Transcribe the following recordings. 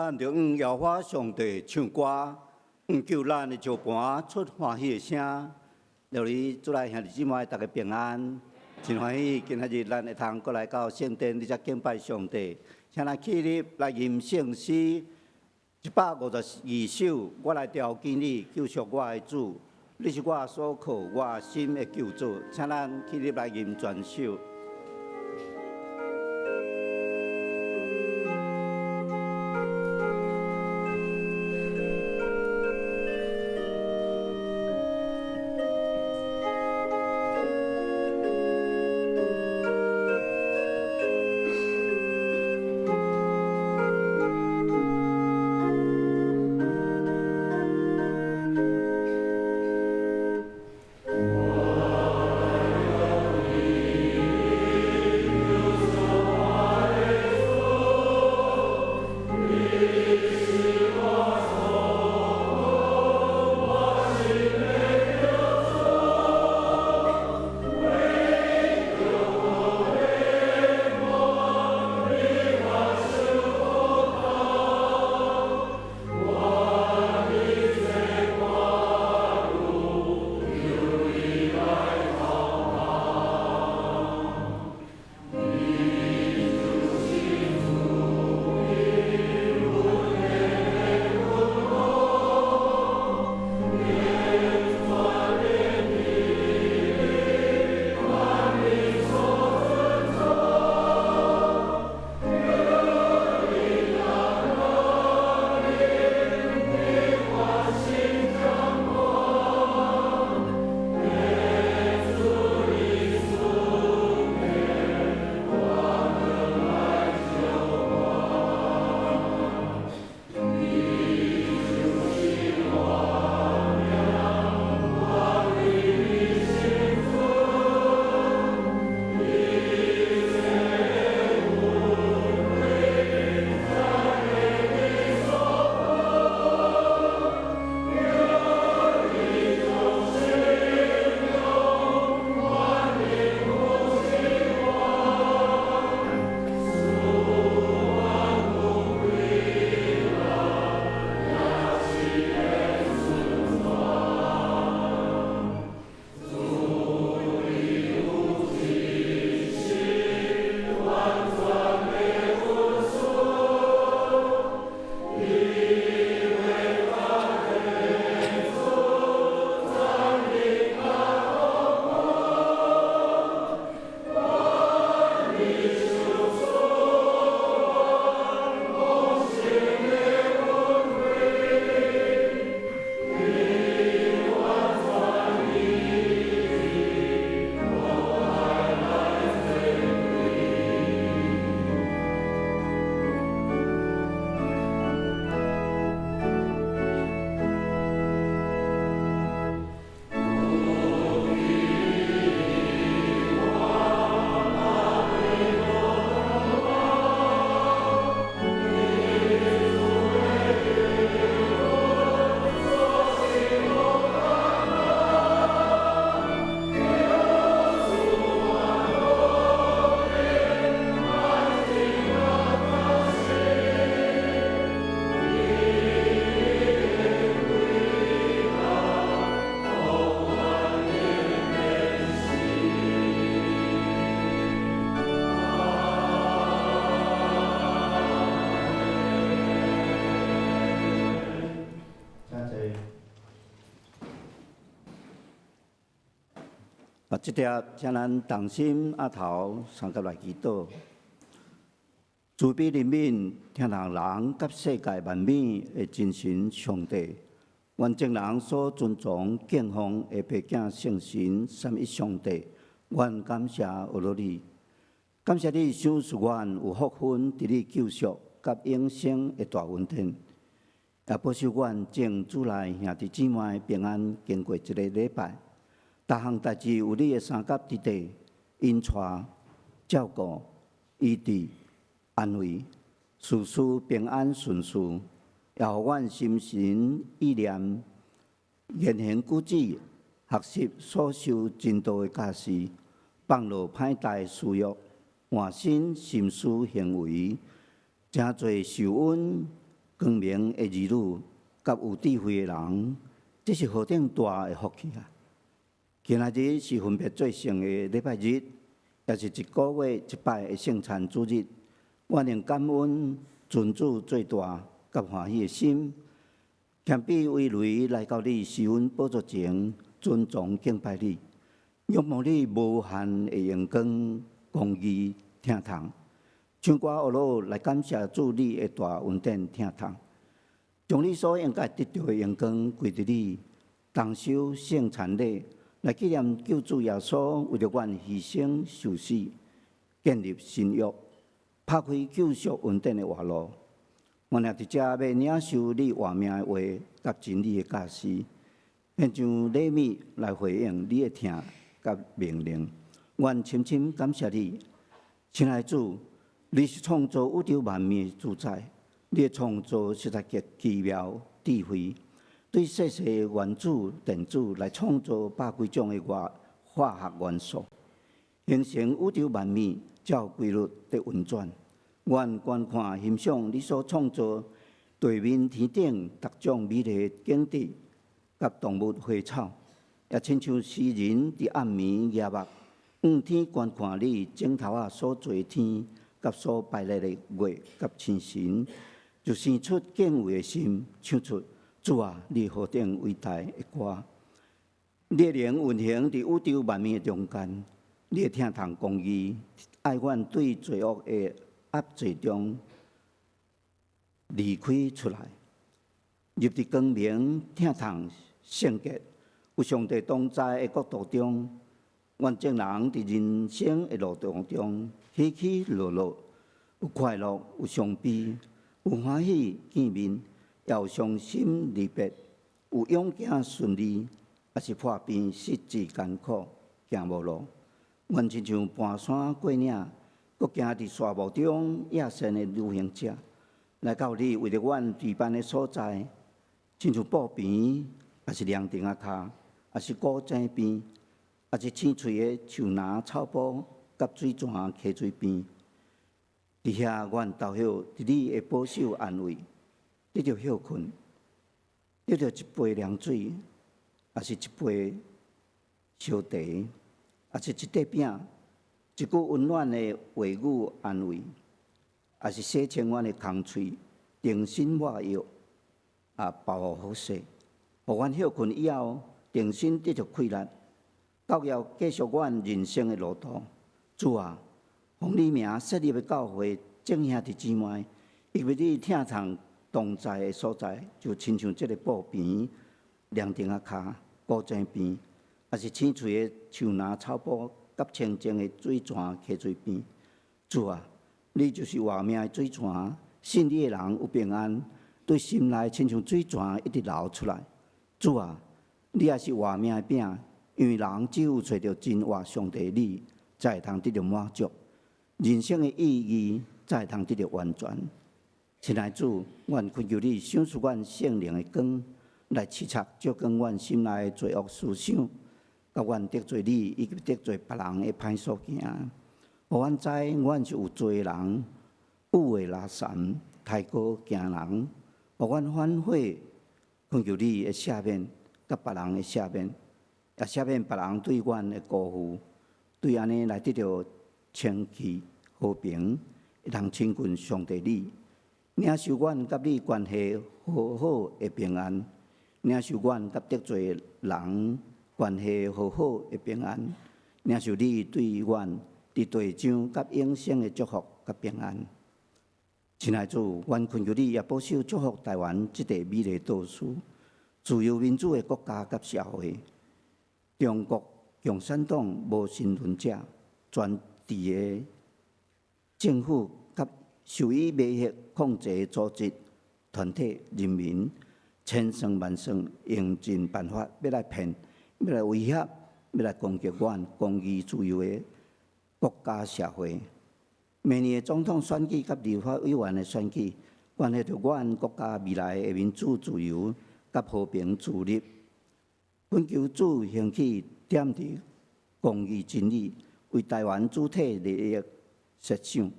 咱著向耶和華上帝唱歌，向救咱的石磐出歡喜的聲。祝你主內兄弟姊妹，逐家平安，真歡喜今仔日咱會通閣來到聖殿，佇遮敬拜上帝。請咱起立來吟聖詩152首，我來朝見你，救贖我的主，你是我所靠，我心的救主。請咱起立來吟全首。啊，這帖請咱同心阿頭相佮來祈禱。慈悲憐憫天堂人佮世界萬物的真神上帝，願眾人所尊崇敬奉的白囝聖神三一上帝，阮感謝阿羅你，感謝你賞賜阮有福分佇你救贖佮永生的大恩典，也保守阮眾主內兄弟姊妹平安經過一个禮拜。逐項代誌有你的相佮佇底，引帶、照顧、醫治、安慰，事事平安順遂，也予阮心神意念、言行舉止，學習所受真道的教示，放落歹代私欲，換新心思行為，誠濟受恩光明的兒女佮有智慧的人，這是何等大的福氣啊！今仔日是分別做聖的禮拜日，也是一個月一擺的聖餐主日。阮用感恩尊主最大佮歡喜的心，謙卑為雷來到你施恩寶座前，尊崇敬拜你，仰望你無限的榮光、公義、疼痛。唱歌學樂來感謝主你的大恩典疼痛，將你所應該得著的榮光歸佇你，同守聖餐禮來紀念救主耶穌為著阮犧牲受死，建立新約，拍開救贖恩典的活路。阮也佇遮欲領受你活命的話佮真理的教示，獻上禮物來回應你的疼佮命令。阮深深感謝你，親愛主，你是創造宇宙萬物的主宰，你的創造實在極奇妙智慧，對細細的原子、電子來創造百幾種的化學元素，形成宇宙萬物照規律佇運轉。阮觀看欣賞你所創造地面天頂逐種美麗的景致，佮動物花草，也親像詩人佇暗暝舉目向天觀看你指頭仔所造的天，佮所排列的月佮星辰，就生出敬畏的心，唱出主啊，你何等偉大的歌！你的靈運行佇宇宙萬物的中間，你的疼痛公義，愛阮對罪惡的壓制中離開出來，入佇光明、疼痛、聖潔，有上帝同在的國度中，阮眾人佇人生的路途中起起落落，有快樂，有傷悲，有歡喜見面，也有傷心離別，有勇敢順利，抑是破病失志艱苦行無路。阮親像盤山過嶺，閣行佇沙漠中野生的旅行者，來到你為著阮預辦的所在，親像布棚，抑是涼亭仔跤，抑是古井邊，抑是青翠的樹林草坡，佮水泉溪水邊。佇遐，阮投歇佇你的保守安慰，得著歇睏，得著一杯涼水，抑是一杯燒茶，抑是一塊餅，一句溫暖的話語安慰，抑是洗清阮的空喙，重新抹藥，啊，包好勢，予阮歇睏以後，重新得著氣力，到要繼續阮人生的路途。主啊，奉你名設立的教會，眾兄弟姊妹，以及你疼痛同在的所在，就親像這个布棚、涼亭仔跤、古井邊，抑是青翠的樹林草坡，佮清靜的水泉溪水邊。主啊，你就是活命的水泉，信你的人有平安，對心內親像水泉一直流出來。主啊，你也是活命的餅，因為人只有揣著真活上帝你，才會通得著滿足，人生的意義才會通得著完全。親愛主，阮懇求你賞賜阮聖靈的光，來徹察照光阮心內的罪惡思想，佮阮得罪你以及得罪別人的歹所行。予阮知阮是有罪的人，有話拉散，太過驚人。予阮反悔，懇求你的赦免，佮別人的赦免，也赦免別人對阮的辜負，對按呢來得著清氣和平，會通親近上帝你，領受阮佮你關係和好的平安，領受阮佮得罪人關係和好的平安，領受你對阮佇地上佮永生的祝福佮平安。親愛主，阮懇求你也保守祝福台灣這塊美麗島嶼、自由民主的國家佮社會。中國共產黨無神論者專制的政府佮受伊威脅控制的組織、團體、人民，千算萬算，用盡辦法欲來騙、欲來威脅、欲來攻擊阮公義自由的國家社會。明年的總統選舉佮立法委員的選舉，關係著阮國家未來的民主自由佮和平自立。懇求主興起踮佇公義真理，為台灣主體利益設想，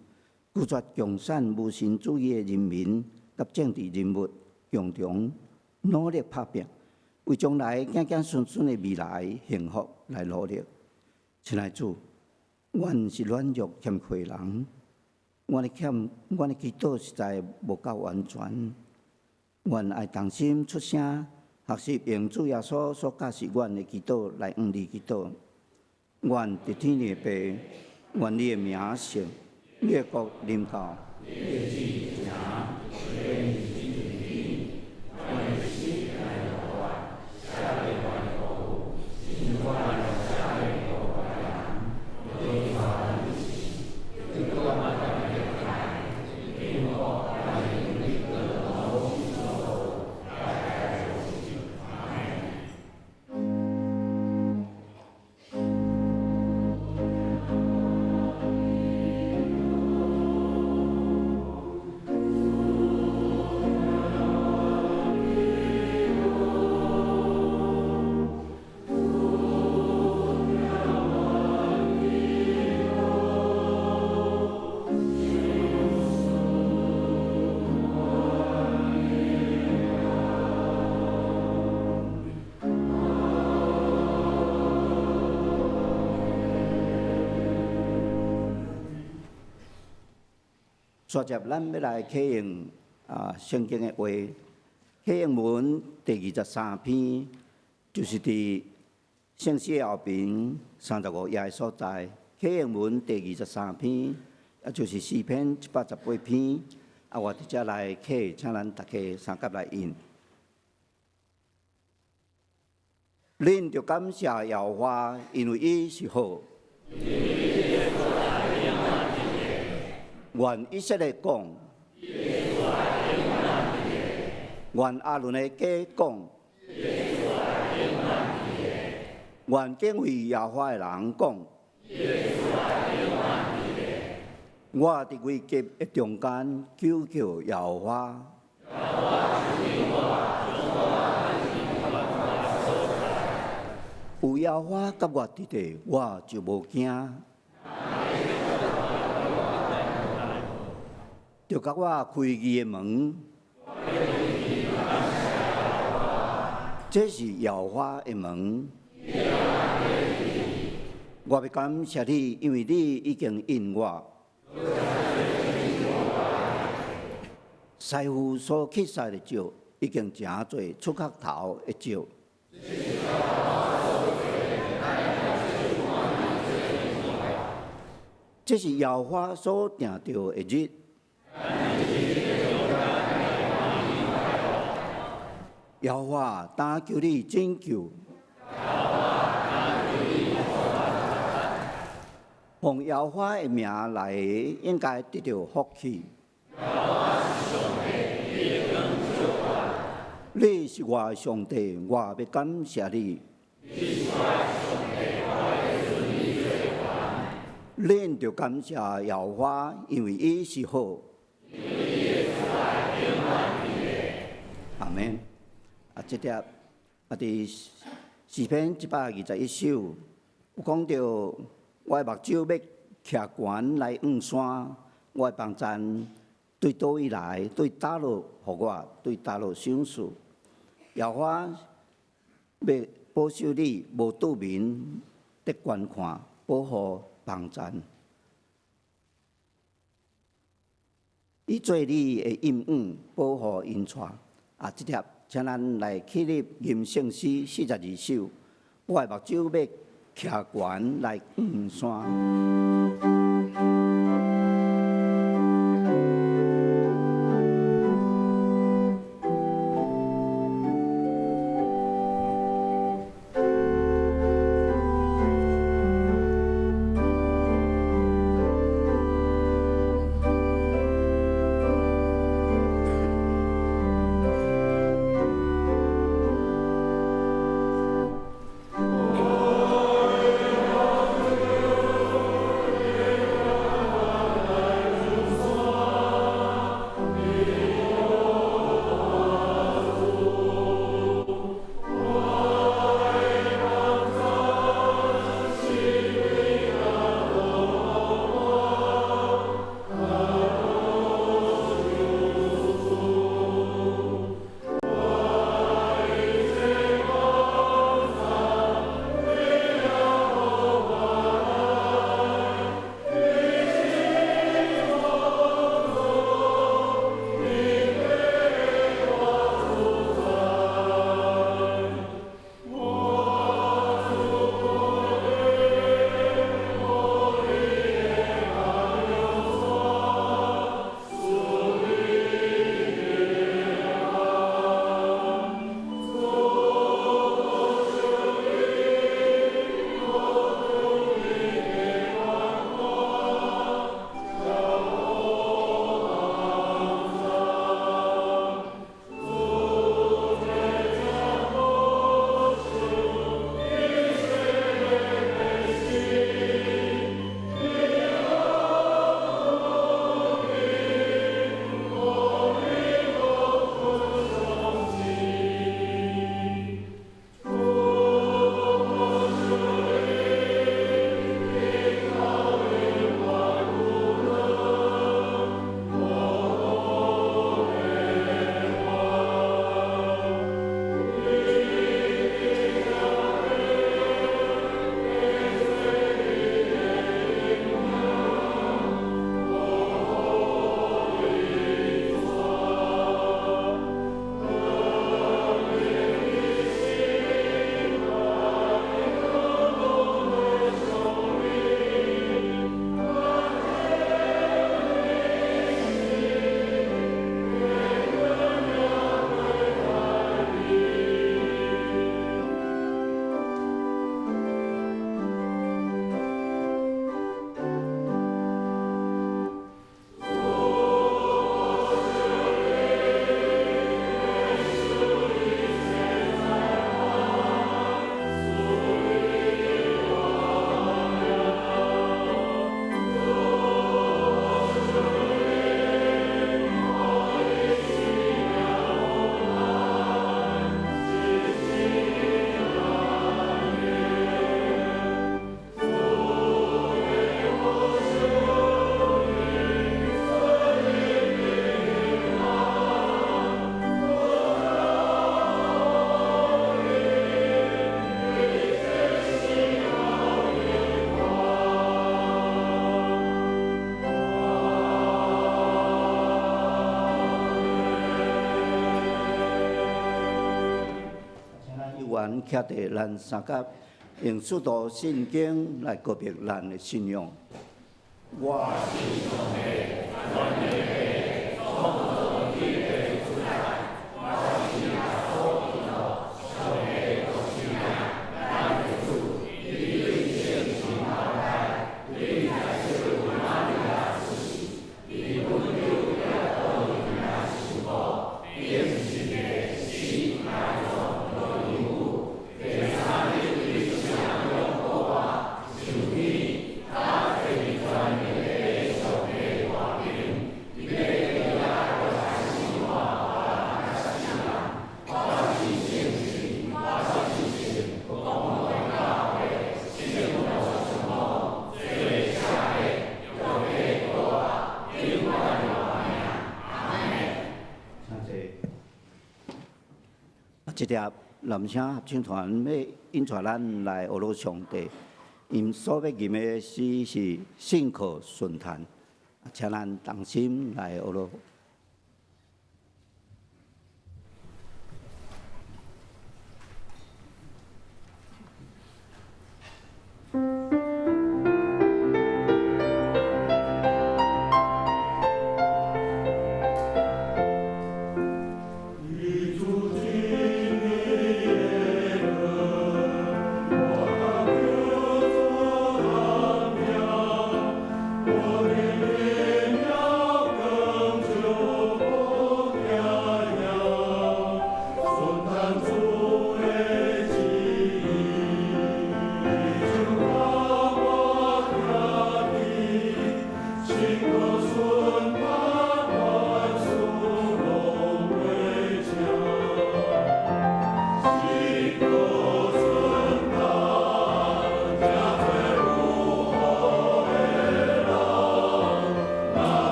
拒絕共產無神主義的人民佮政治人物共同努力拍拚，為將來子子孫孫的未來幸福來努力。親愛主，阮是軟弱欠缺的人，阮的祈禱實在無夠完全。阮愛同心出聲，學習用主耶穌所教示阮的祈禱來向你祈禱。阮佇天的父，願你的名聖，你的國臨到。你的旨意行，願你旨煞接咱欲來啟用啊聖經的話，啟應文第二十三篇，就是佇聖詩的後爿三十五頁的所在。啟應文第二十三篇，也就是詩篇一百十八篇。啊，我佇遮來啟，請咱大家相佮來引。恁著感謝耶和華，因為伊是好。願以色列講，願亞倫的家講，願敬畏耶和華的人講。我佇危急的中間求告耶和華。有耶和華佮我佇咧，我就無驚。著共我開義的門，這是耶和華的門。我欲感謝你，因為你已經應我。師傅所乞使的石，已經成做出角頭的石。這是耶和華所定著的日。耶和華，當求你拯救。奉耶和華的名來的，應該得著福氣。你是我的上帝，我欲感謝你。恁著感謝耶和華，因為伊是好。阿們。啊，這帖啊，佇詩篇一百二十一首，有講著我的目睭欲徛懸來向山，我的幫贊對佗位來？對佗落予我，對佗落賞賜。耶和華欲保守你，無拄眠得觀看，保護幫贊。伊做你的蔭影，保護引帶。啊，這帖請咱來起立吟聖詩四十二首。我的目睭欲徛懸來向山。員徛佇咱相佮，用使徒信經來告白咱的信仰。我信上帝，全能的創造天地主宰，我信耶穌基督，上帝獨生仔，咱的主，伊對聖神投胎，對在聖母瑪利亞出世，伊本丟彼拉多底下受苦，釘十字架死埋葬落陰府，第三日對死人中復活，上天，搭坐佇全能的上帝大爿，伊欲轉來裁死活人佮死人。我信聖神，我信聖公會教會，聖徒相好，罪赦免，肉體復活，永遠的活命。阿門。請坐。啊，這粒南聲合唱團欲引帶咱來學樂上帝，𪜶所欲吟的詩是信靠順嘆，請咱同心來學樂。伊主真理的光，我叫做南屏，我的明了光照。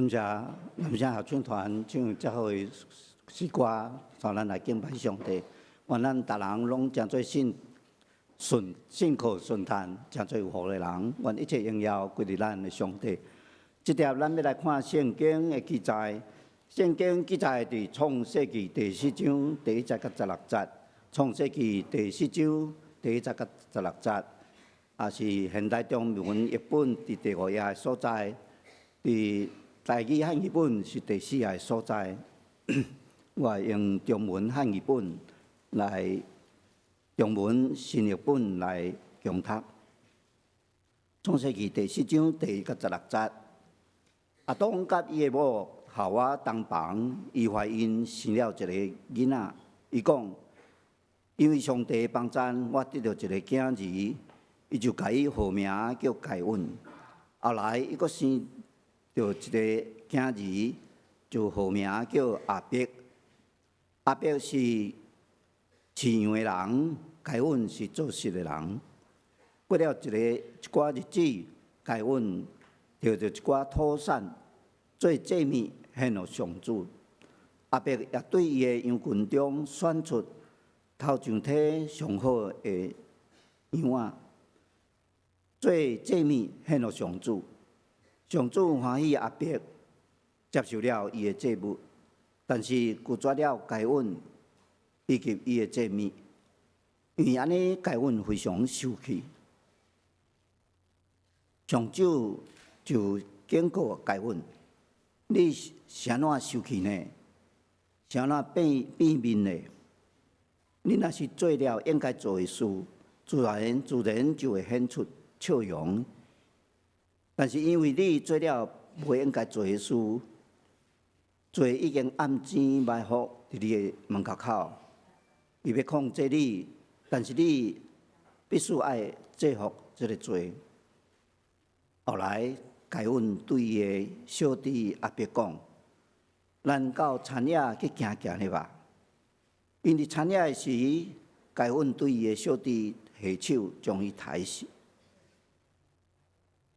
感謝感謝合唱團唱遮好的詩歌，帶咱來敬拜上帝。願咱逐人攏成做信順信靠順嘆，成做有福的人。願一切榮耀歸予咱的上帝。這帖咱欲來看聖經的記載，聖經記載佇創世記第四章第一節佮十六節。創世記第四章第一節佮十六節，也是現代中文譯本佇第五頁的所在，佇台語漢語本是第四頁的所在。我用中文漢語本來，中文新譯本來誦讀。創世記第四章第一佮十六節，亞當佮伊的某夏娃同房，伊懷孕生了一个囡仔。伊講：因為上帝幫贊，我得著一个囝兒，伊就共伊號名叫該隱。後來伊閣生著一個囝兒，就號名叫亞伯。亞伯是飼羊的人，該隱是做穡的人。過了一寡日子，該隱摕著一寡土產做祭物獻予上主。亞伯也對伊的羊群中選出頭上體上好的羊仔，做祭物獻予上主。上主歡喜亞伯，接受了伊的祭物，但是拒絕了該隱以及伊的祭物，因為按呢，該隱非常受氣。上主就警告該隱：你是按怎受氣呢？是按怎變變面呢？你若是做了應該做的事，自然自然就會顯出笑容。但是因為你做了袂應該做的事，罪已經暗箭埋伏佇你的門口口，伊欲控制你，但是你必須愛制服這个罪。後來，該隱對伊的小弟亞伯講：咱到田野去行行咧吧。𪜶佇田野的時，該隱對伊的小弟下手，將伊刣死。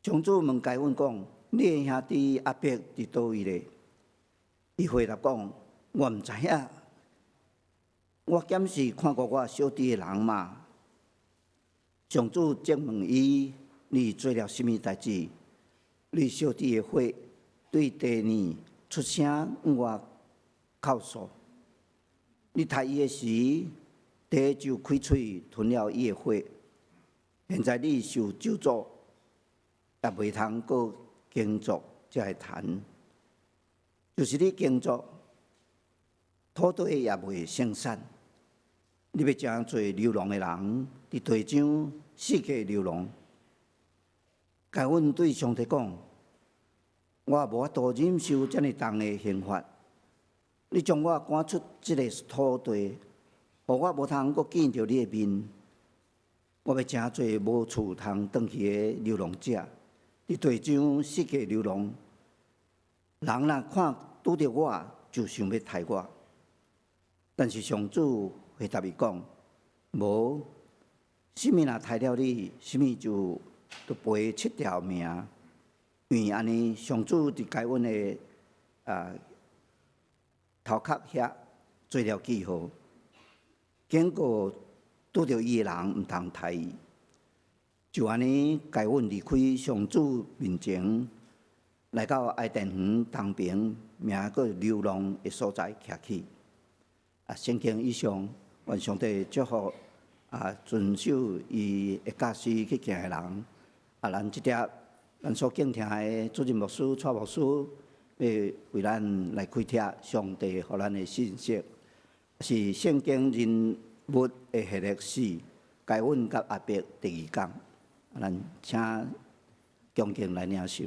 上主問該隱講：你的兄弟亞伯佇佗位咧？伊回答講：我毋知影，我敢是看顧我小弟的人嗎？上主責問伊：你做了啥物代誌？你小弟的血對地裡出聲向我哭訴。你刣伊的時，地就開喙吞了伊的血。現在你受咒詛，也袂通閣耕作這个田。就是你耕作，土地也袂生產。你欲成做流浪的人，佇地上四界流浪。該隱對上帝講：我無法度忍受遮爾重的刑罰。你將我趕出這个土地，予我無通閣見著你的面。我欲成做無厝通轉去的流浪者，佇地上四界流浪。人若看拄著我，就想欲刣我。但是上主回答伊講：無，啥物若刣了你，啥物就著賠七條命。因為按呢，上主佇該隱的頭殼遐做了記號，警告拄著伊的人毋通刣伊。就按呢，該隱離開上主面前，來到伊甸園東爿，名叫流浪的所在徛起。聖經以上，願上帝祝福遵守伊的教示去行的人。咱這帖咱所敬聽的主任牧師、蔡牧師，欲為咱來開帖上帝予咱的信息，是聖經人物的系列四，該隱佮亞伯第二講。咱請恭敬來領受。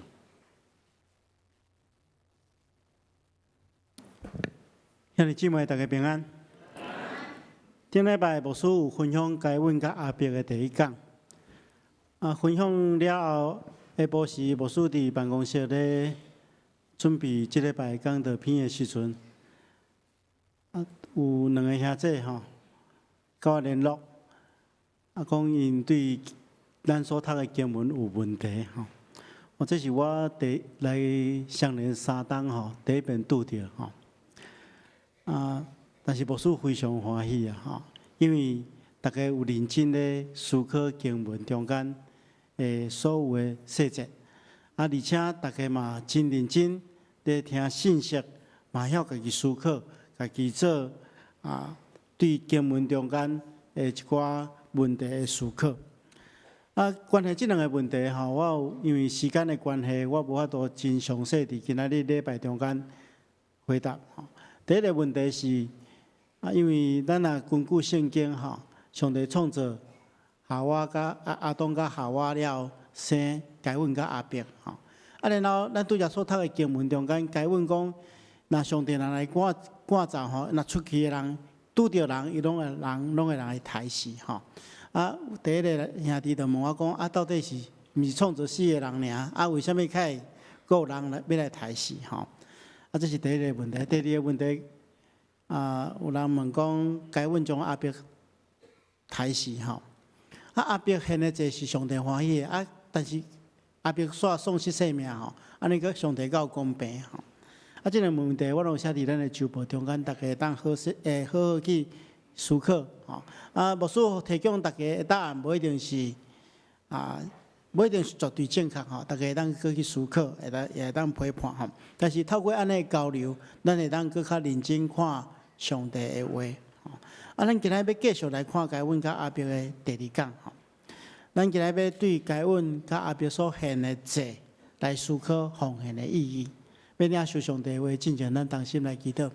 兄弟姊妹，大家平安。頂禮拜牧師有分享該隱佮亞伯的第一講。分享了後，下晡時牧師佇辦公室咧準備這禮拜講道片的時陣，有兩个兄弟吼，佮我聯絡，講𪜶對咱所讀的經文有問題吼。哦，這是我第來雙連三冬吼，第一遍拄著吼。啊，但是牧師非常歡喜啊吼，因為大家有認真咧思考經文中間的所有的細節，啊，而且大家嘛真認真咧聽信息，嘛曉家己思考，家己做啊，對經文中間的一寡問題的思考。啊，關係這兩個問題吼，我有因為時間的關係，我無法度真詳細佇今仔日禮拜中間回答。第一個問題是啊，因為咱若根據聖經吼，上帝創造夏娃佮亞亞當佮夏娃了後，生該隱佮亞伯吼。啊，然後咱拄才所讀的經文中間，該隱講，若上帝若來趕趕走吼，若出去的人拄著人，伊攏會人攏會人會刣死吼。啊，第一個兄弟就問我講，啊，到底是毋是創造四個人爾？啊，為啥物較會閣有人來欲來刣死吼？啊，這是第一個問題。第二個問題，啊，有人問講，該隱將亞伯刣死吼？啊，亞伯獻的祭是上帝歡喜的，啊，但是亞伯煞喪失性命吼，按呢閣上帝敢有公平吼？啊，這個問題我攏有寫佇咱的週報中間，大家會當好勢會好好去思考吼。啊，牧師提供大家的答案，無一定是啊，無一定是絕對正確吼，大家會當閣去思考，會當也會當批判吼。但是透過按呢交流，咱會當閣較認真看上帝的話。啊，咱今仔日欲繼續來看該隱佮亞伯的第二講吼。咱今仔日欲對該隱佮亞伯所獻的祭來思考奉獻的意義。欲領受上帝的話，進前咱同心來祈禱。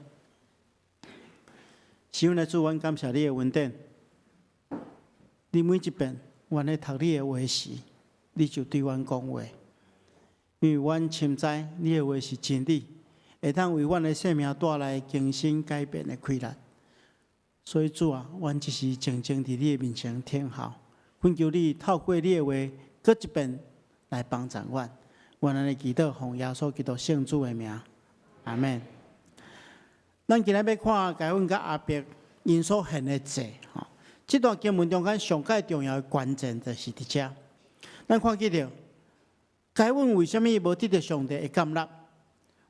是阮的主，阮感謝你的恩典。你每一遍，阮咧讀你的話時，你就對阮講話。因為阮深知你的話是真理，會當為阮的生命帶來更新改變的氣力。所以主啊，阮這時靜靜佇你的面前聽候，懇求你透過你的話，閣一遍來幫助阮。阮按呢祈禱，奉耶穌基督聖子的名，阿門。咱今仔日欲看該隱佮亞伯𪜶所獻的祭，吼，這段經文中間上蓋重要的關鍵就是佇遮。咱看見著，該隱為啥物無得著上帝的接納？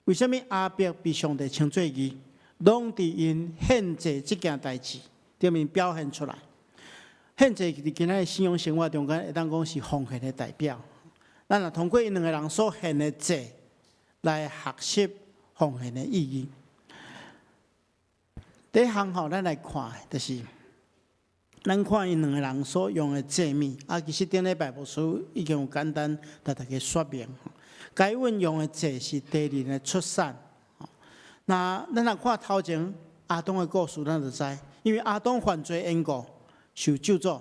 為啥物亞伯被上帝稱做義？攏佇𪜶獻祭這件代誌頂面表現出來。獻祭佇今仔的信仰生活中間，會當講是奉獻的代表。咱若通過𪜶兩個人所獻的祭來學習奉獻的意義。第一項吼，咱來看，就是咱看𪜶兩個人所用的祭物。啊，其實頂禮拜牧師已經有簡單共大家說明。該隱用的祭是低能的出產。那咱若看頭前亞當的故事，咱就知，因為亞當犯罪緣故受咒詛，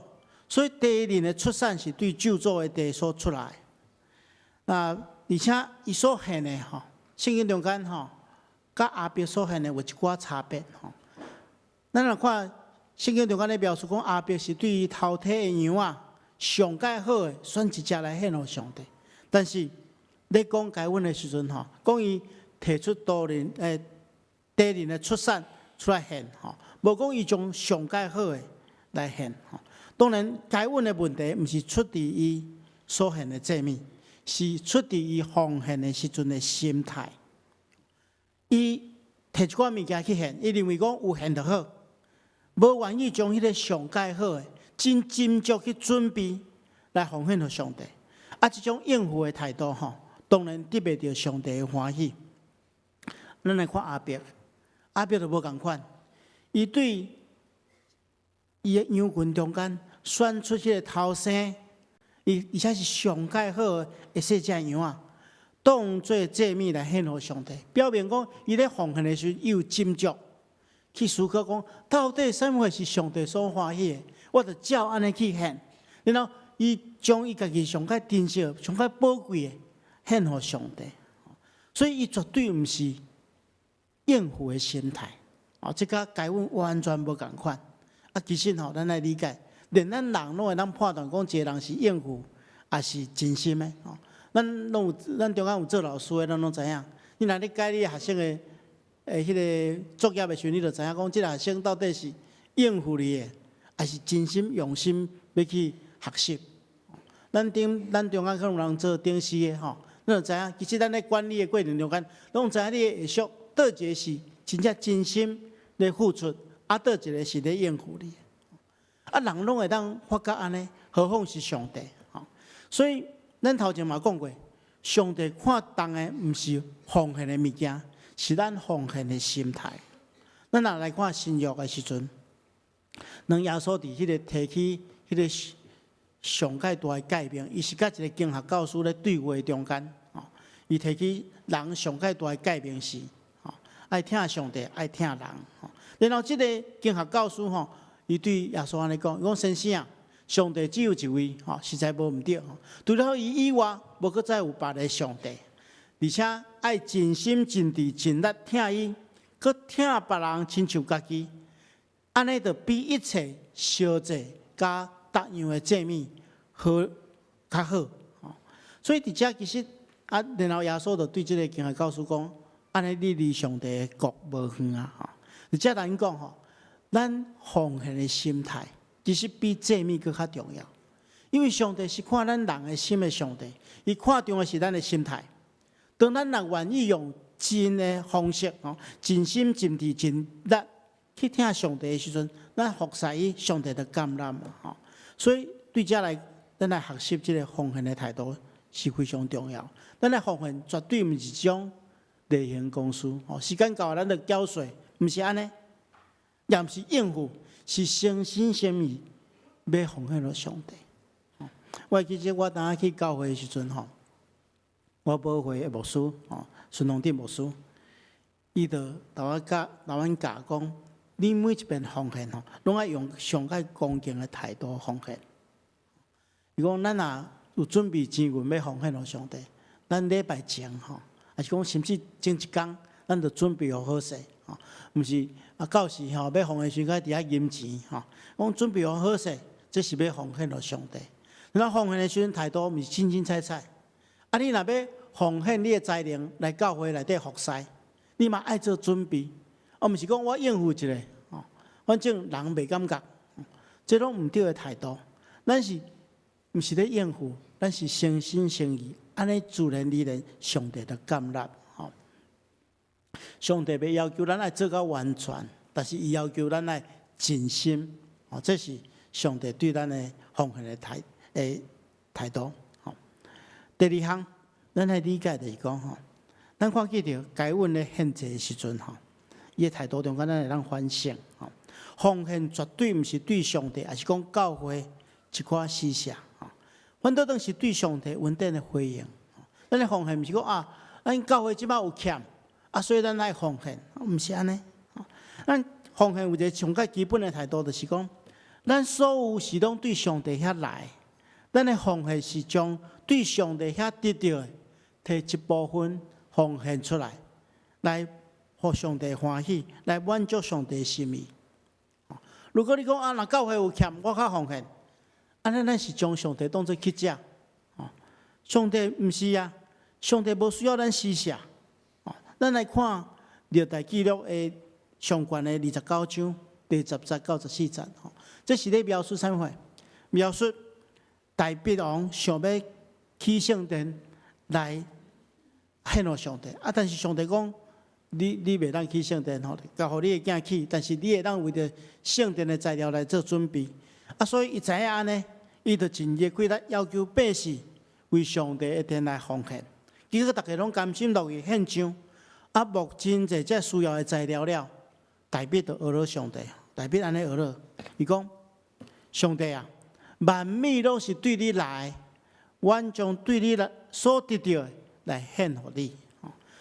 所以低能的出產是對咒詛的地所出來。那而且伊所獻的吼，聖經中間吼，佮亞伯所獻的有一寡差別吼。咱若看聖經中間咧描述講，亞伯是對伊頭胎的羊仔上蓋好的選一隻來獻予上帝。但是咧講該隱的時陣吼，講伊提出多年誒低能的出產出來獻吼，無講伊將上蓋好的來獻吼。當然，該隱的問題毋是出佇伊所獻的祭物，是出佇伊奉獻的時陣的心態。伊提一寡物件去獻，伊認為講有獻就好，無願意將彼個上蓋好的真斟酌去準備來奉獻予上帝。啊，這種應付的態度吼，當然得袂著上帝的歡喜。咱來看亞伯，亞伯就無仝款，伊對伊的羊群中間選出彼個頭生，伊而且是上蓋好的細隻羊仔，當做祭物來獻予上帝，表明講伊咧奉獻的時陣，伊有斟酌去思考講，到底啥物是上帝所歡喜的，我就照按呢去獻。然後伊將伊家己上蓋珍惜、上蓋寶貴的獻予上帝，所以伊絕對毋是應付的心態。哦，這佮該隱完全無仝款。啊，其實吼，咱來理解，連咱人攏會當判斷講，一個人是應付，抑是真心的。吼，咱攏有，咱中間有做老師的，咱攏知影。你若咧改你學生的誒彼個作業的時陣，你就知影講，這個學生到底是應付你的，抑是真心用心欲去學習。咱頂咱中間可能有人做頂師的吼，咱咱就知影，其實咱咧管理的過程中間，攏知影你的下屬佗一个是真正真心咧付出，啊，佗一个是咧應付你。啊，人攏會當發覺按呢，何況是上帝？吼，所以咱頭前嘛講過，上帝看重的毋是奉獻的物件，是咱奉獻的心態。咱若來看新約的時陣，當耶穌佇彼個提起彼個上蓋大的誡命，伊是佮一個經學教師咧對話中間，吼，伊提起人上蓋大的誡命是，吼，愛疼上帝，愛疼人，吼。然後這個經學教師吼，伊對耶穌按呢講，伊講先生啊，上帝只有一位，吼，實在無毋對，吼。除了伊以外，無閣再有別个上帝。而且愛盡心盡智盡力疼伊，閣疼別人親像家己，按呢就比一切燒祭佮逐樣的祭物好較好。所以佇遮其實啊，然後耶穌就對這個經學教師講，按呢你離上帝的國無遠啊！吼，佇遮咱講吼，咱奉獻的心態，其實比祭物閣較重要，因為上帝是看咱人的心的上帝，伊看重的是咱的心態。當咱若願意用真的方式，吼，盡心盡智盡力去疼上帝的時陣，咱服侍伊，上帝就感恩吼。所以對遮來，咱來學習這个奉獻的態度是非常重要。咱來奉獻絕對毋是一種例行公事，吼，時間到咱就繳稅，毋是按呢，也毋是應付，是誠心誠意欲奉獻予上帝。我記得我當去教會的時陣，吼，我母會的牧師，吼，孫龍鼎牧師，伊就共我教，共阮教講，你每一遍奉獻吼，攏愛用上蓋恭敬的態度奉獻。伊講咱若有準備錢銀欲奉獻予上帝，咱禮拜前吼，抑是講甚至前一工，咱就準備予好勢，吼，毋是啊到時吼欲奉獻時陣佇遐銀錢吼，講準備予好勢，這是欲奉獻予上帝。咱奉獻的時陣態度毋是凊凊彩彩，啊你若欲奉獻你的才能來教會內底服侍，你嘛愛做準備，啊毋是講我應付一下，吼，反正人袂感覺，這攏毋對的態度。咱是毋是咧應付？咱是誠心誠意，按呢自然而然，上帝就感納。吼，上帝袂要求咱愛做到完全，但是伊要求咱愛盡心。吼，這是上帝對咱的奉獻的態度。吼，第二項，咱愛理解就是講吼，咱看見著該隱咧獻祭的時陣吼，伊的態度中間，咱會當反省。吼，奉獻絕對毋是對上帝，抑是講教會一寡施捨。反倒當是對上帝恩典的回應。咱的奉獻毋是講啊，咱教會這擺有欠，啊，所以咱愛奉獻，毋是按呢。咱奉獻有一个上較基本的態度，就是講，咱所有是攏對上帝遐來，咱的奉獻是將對上帝遐得著的，提一部分奉獻出來，來予上帝歡喜，來滿足上帝心意。如果你講啊，若教會有欠，我較奉獻。按呢，咱是將上帝當做乞食，哦，上帝毋是啊，上帝無需要咱施捨，哦，咱來看歷代記錄的上懸的29章第10節到14節，吼，這是咧描述啥物貨？描述大衛王想欲起聖殿來獻予上帝，啊，但是上帝講，你袂當起聖殿吼，交予你的囝起，但是你會當為著聖殿的材料來做準備。啊，所以伊知影按呢，伊就盡伊的氣力要求百姓為上帝的殿來奉獻。結果逐家攏甘心樂意獻上，啊，募真濟這需要的材料了，大衛就呵咾上帝，大衛按呢呵咾，伊講：上帝啊，萬物攏是對你來，阮將對你來所得著的來獻予你。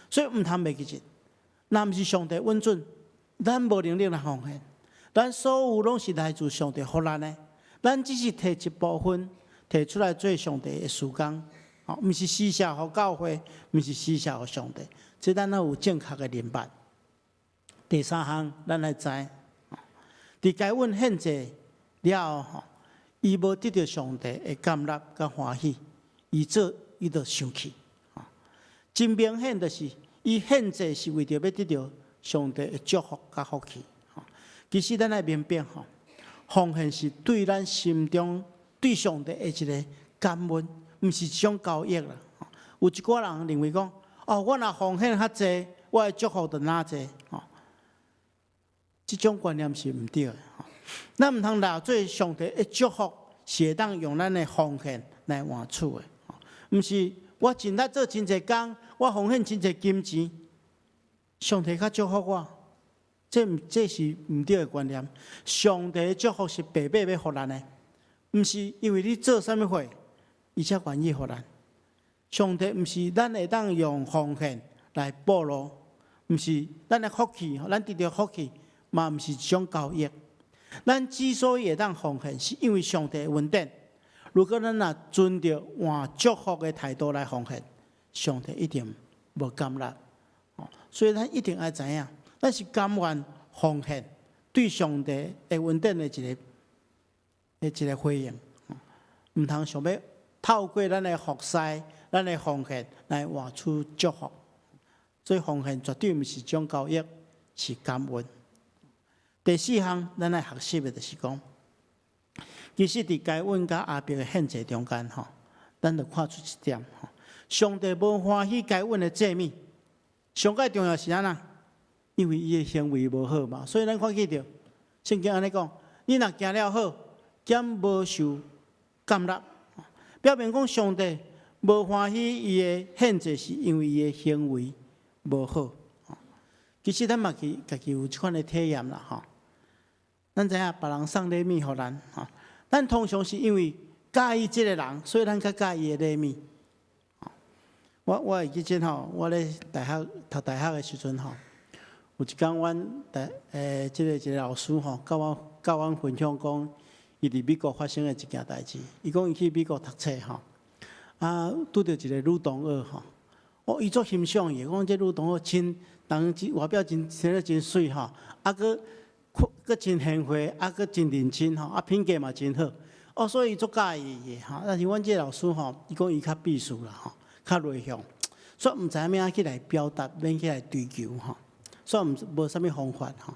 所以毋通袂記得，若毋是上帝允准，咱無能力來奉獻。咱所有攏是來自上帝予咱的，咱只是提一部分提出來做上帝的事工，吼，毋是施捨予教會，毋是施捨予上帝，這咱愛有正確的認識。第三項，咱愛知，佇該隱獻祭了後，吼，伊無得著上帝的感納佮歡喜，伊做伊就生氣，真明顯就是伊獻祭是為著欲得著上帝的祝福佮福氣。其實咱愛明白吼，奉獻是對咱心中對上帝的一个感恩，毋是一種交易啦。有一寡人認為講，哦，我若奉獻較濟，我的祝福就若濟，吼。這種觀念是毋對的。咱毋通當做上帝的祝福是會當用咱的奉獻來換取的，毋是我盡力做真濟工，我奉獻真濟金錢，上帝較祝福我。這毋這是毋對的觀念。上帝的祝福是白白欲予咱的，毋是因為你做啥物貨，伊才願意予咱。上帝毋是咱會當用奉獻來報路，毋是咱的福氣，咱得著福氣嘛，毋是一種交易。咱之所以會當奉獻，是因為上帝的恩典。如果咱若存著換祝福的態度來奉獻，上帝一定無甘納。所以咱一定愛知影，咱是甘願奉獻對上帝的恩典的一個回應。毋通想欲透過咱的服侍、咱的奉獻來換取祝福。所以奉獻絕對毋是一種交易，是感恩。第四項，咱來學習的就是講，其實佇該隱佮亞伯的獻祭中間，吼，咱就看出一點，吼，上帝無歡喜該隱的祭物。上蓋重要是按怎？因為伊的行為無好嘛，所以咱看見著聖經按呢講：你若行了好，敢無受甘納？表明講上帝無歡喜伊的獻祭，是因為伊的行為無好。其實咱嘛去家己有這款的體驗啦，吼。咱知影別人送禮物予咱，吼，咱通常是因為佮意這個人，所以咱較佮意伊的禮物。我會記得吼，我咧大學讀大學的時陣吼，有一工阮大這個一個老師吼，佮阮分享講，伊佇美國發生的一件代誌。伊講伊去美國讀冊吼，啊，拄著一個女同學吼，哦，伊足欣賞伊，講這女同學真，人外表真生得真媠吼，啊，閣閣真賢惠，啊，閣真認真吼，啊，品格嘛真好，哦，所以伊足佮意伊的吼。但是阮這個老師吼，伊講伊較避暑啦吼，較內向，所以毋知影欲按怎去來表達，免去來追求吼，所以毋無啥物方法吼。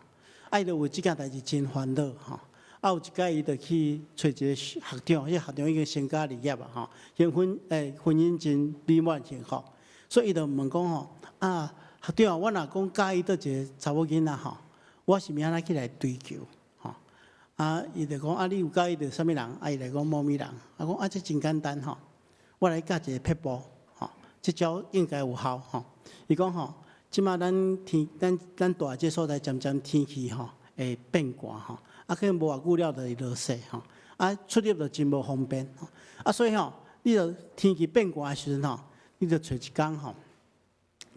啊，伊就為這件代誌真煩惱吼。啊，有一擺伊就去揣一個學長，彼個學長已經成家立業啊吼，結婚婚姻真美滿幸福，所以伊就問講吼，啊，學長，我若講佮意佗一個查某囡仔吼，我是欲按怎去來追求？吼，啊，伊就講啊，你有佮意著啥物人？啊，伊就講某物人。啊，講啊，這真簡單吼，我來教一個撇步，吼，這招應該有效吼。伊講吼，這馬咱天咱咱蹛的這所在，漸漸天氣吼會變寒吼，啊，可能無偌久了就會落雪吼，啊，出入就真無方便吼，啊，所以吼，你著天氣變寒的時陣吼，你著揣一工吼，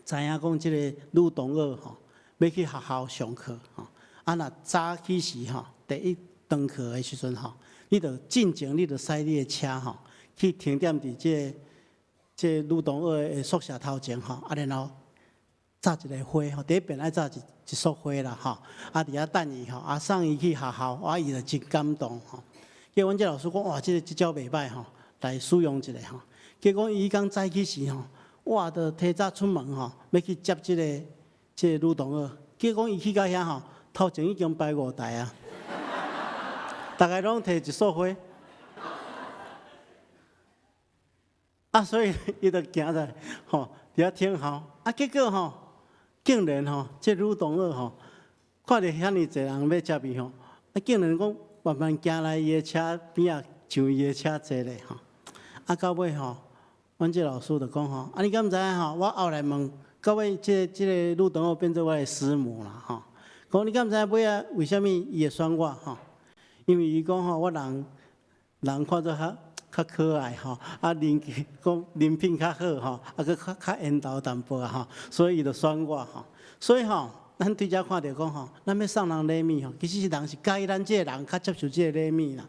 知影講這個女同學吼，欲去學校上課吼，啊，若早起時吼，第一堂課的時陣吼，你著進前你著駛你的車吼，去停踮佇這個女同學的宿舍頭前吼，啊，然後紮一个花吼，第一遍愛紮一束花啦吼，啊，佇遐等伊吼，啊，送伊去學校，啊，伊就真感動吼。結果阮這老師講，哇，這個這招袂䆀吼，來使用一下吼。結果伊彼工早起時吼，哇，就提早出門吼，欲去接這個女同學。結果伊去到遐吼，頭前已經擺五台啊，逐个攏提一束花。啊，所以伊就行來吼，佇遐等候。啊，結果吼，竟然吼，這女同學吼，看著遐爾濟人欲接伊吼，啊，竟然講慢慢行來伊的車邊仔，上伊的車坐咧吼。啊，到尾吼，阮這老師就講吼，啊，你敢毋知影吼？我後來問，到尾這個女同學變做我的師母啦吼。講你敢毋知影尾仔為啥物伊會選我吼？因為伊講吼，我人人看做較較可愛吼，啊人講人品較好吼，啊閣較較緣投淡薄仔吼，所以伊就選我吼。所以吼，咱對遮看著講吼，咱欲送人禮物吼，其實是人是佮意咱這個人，較接受這個禮物啦。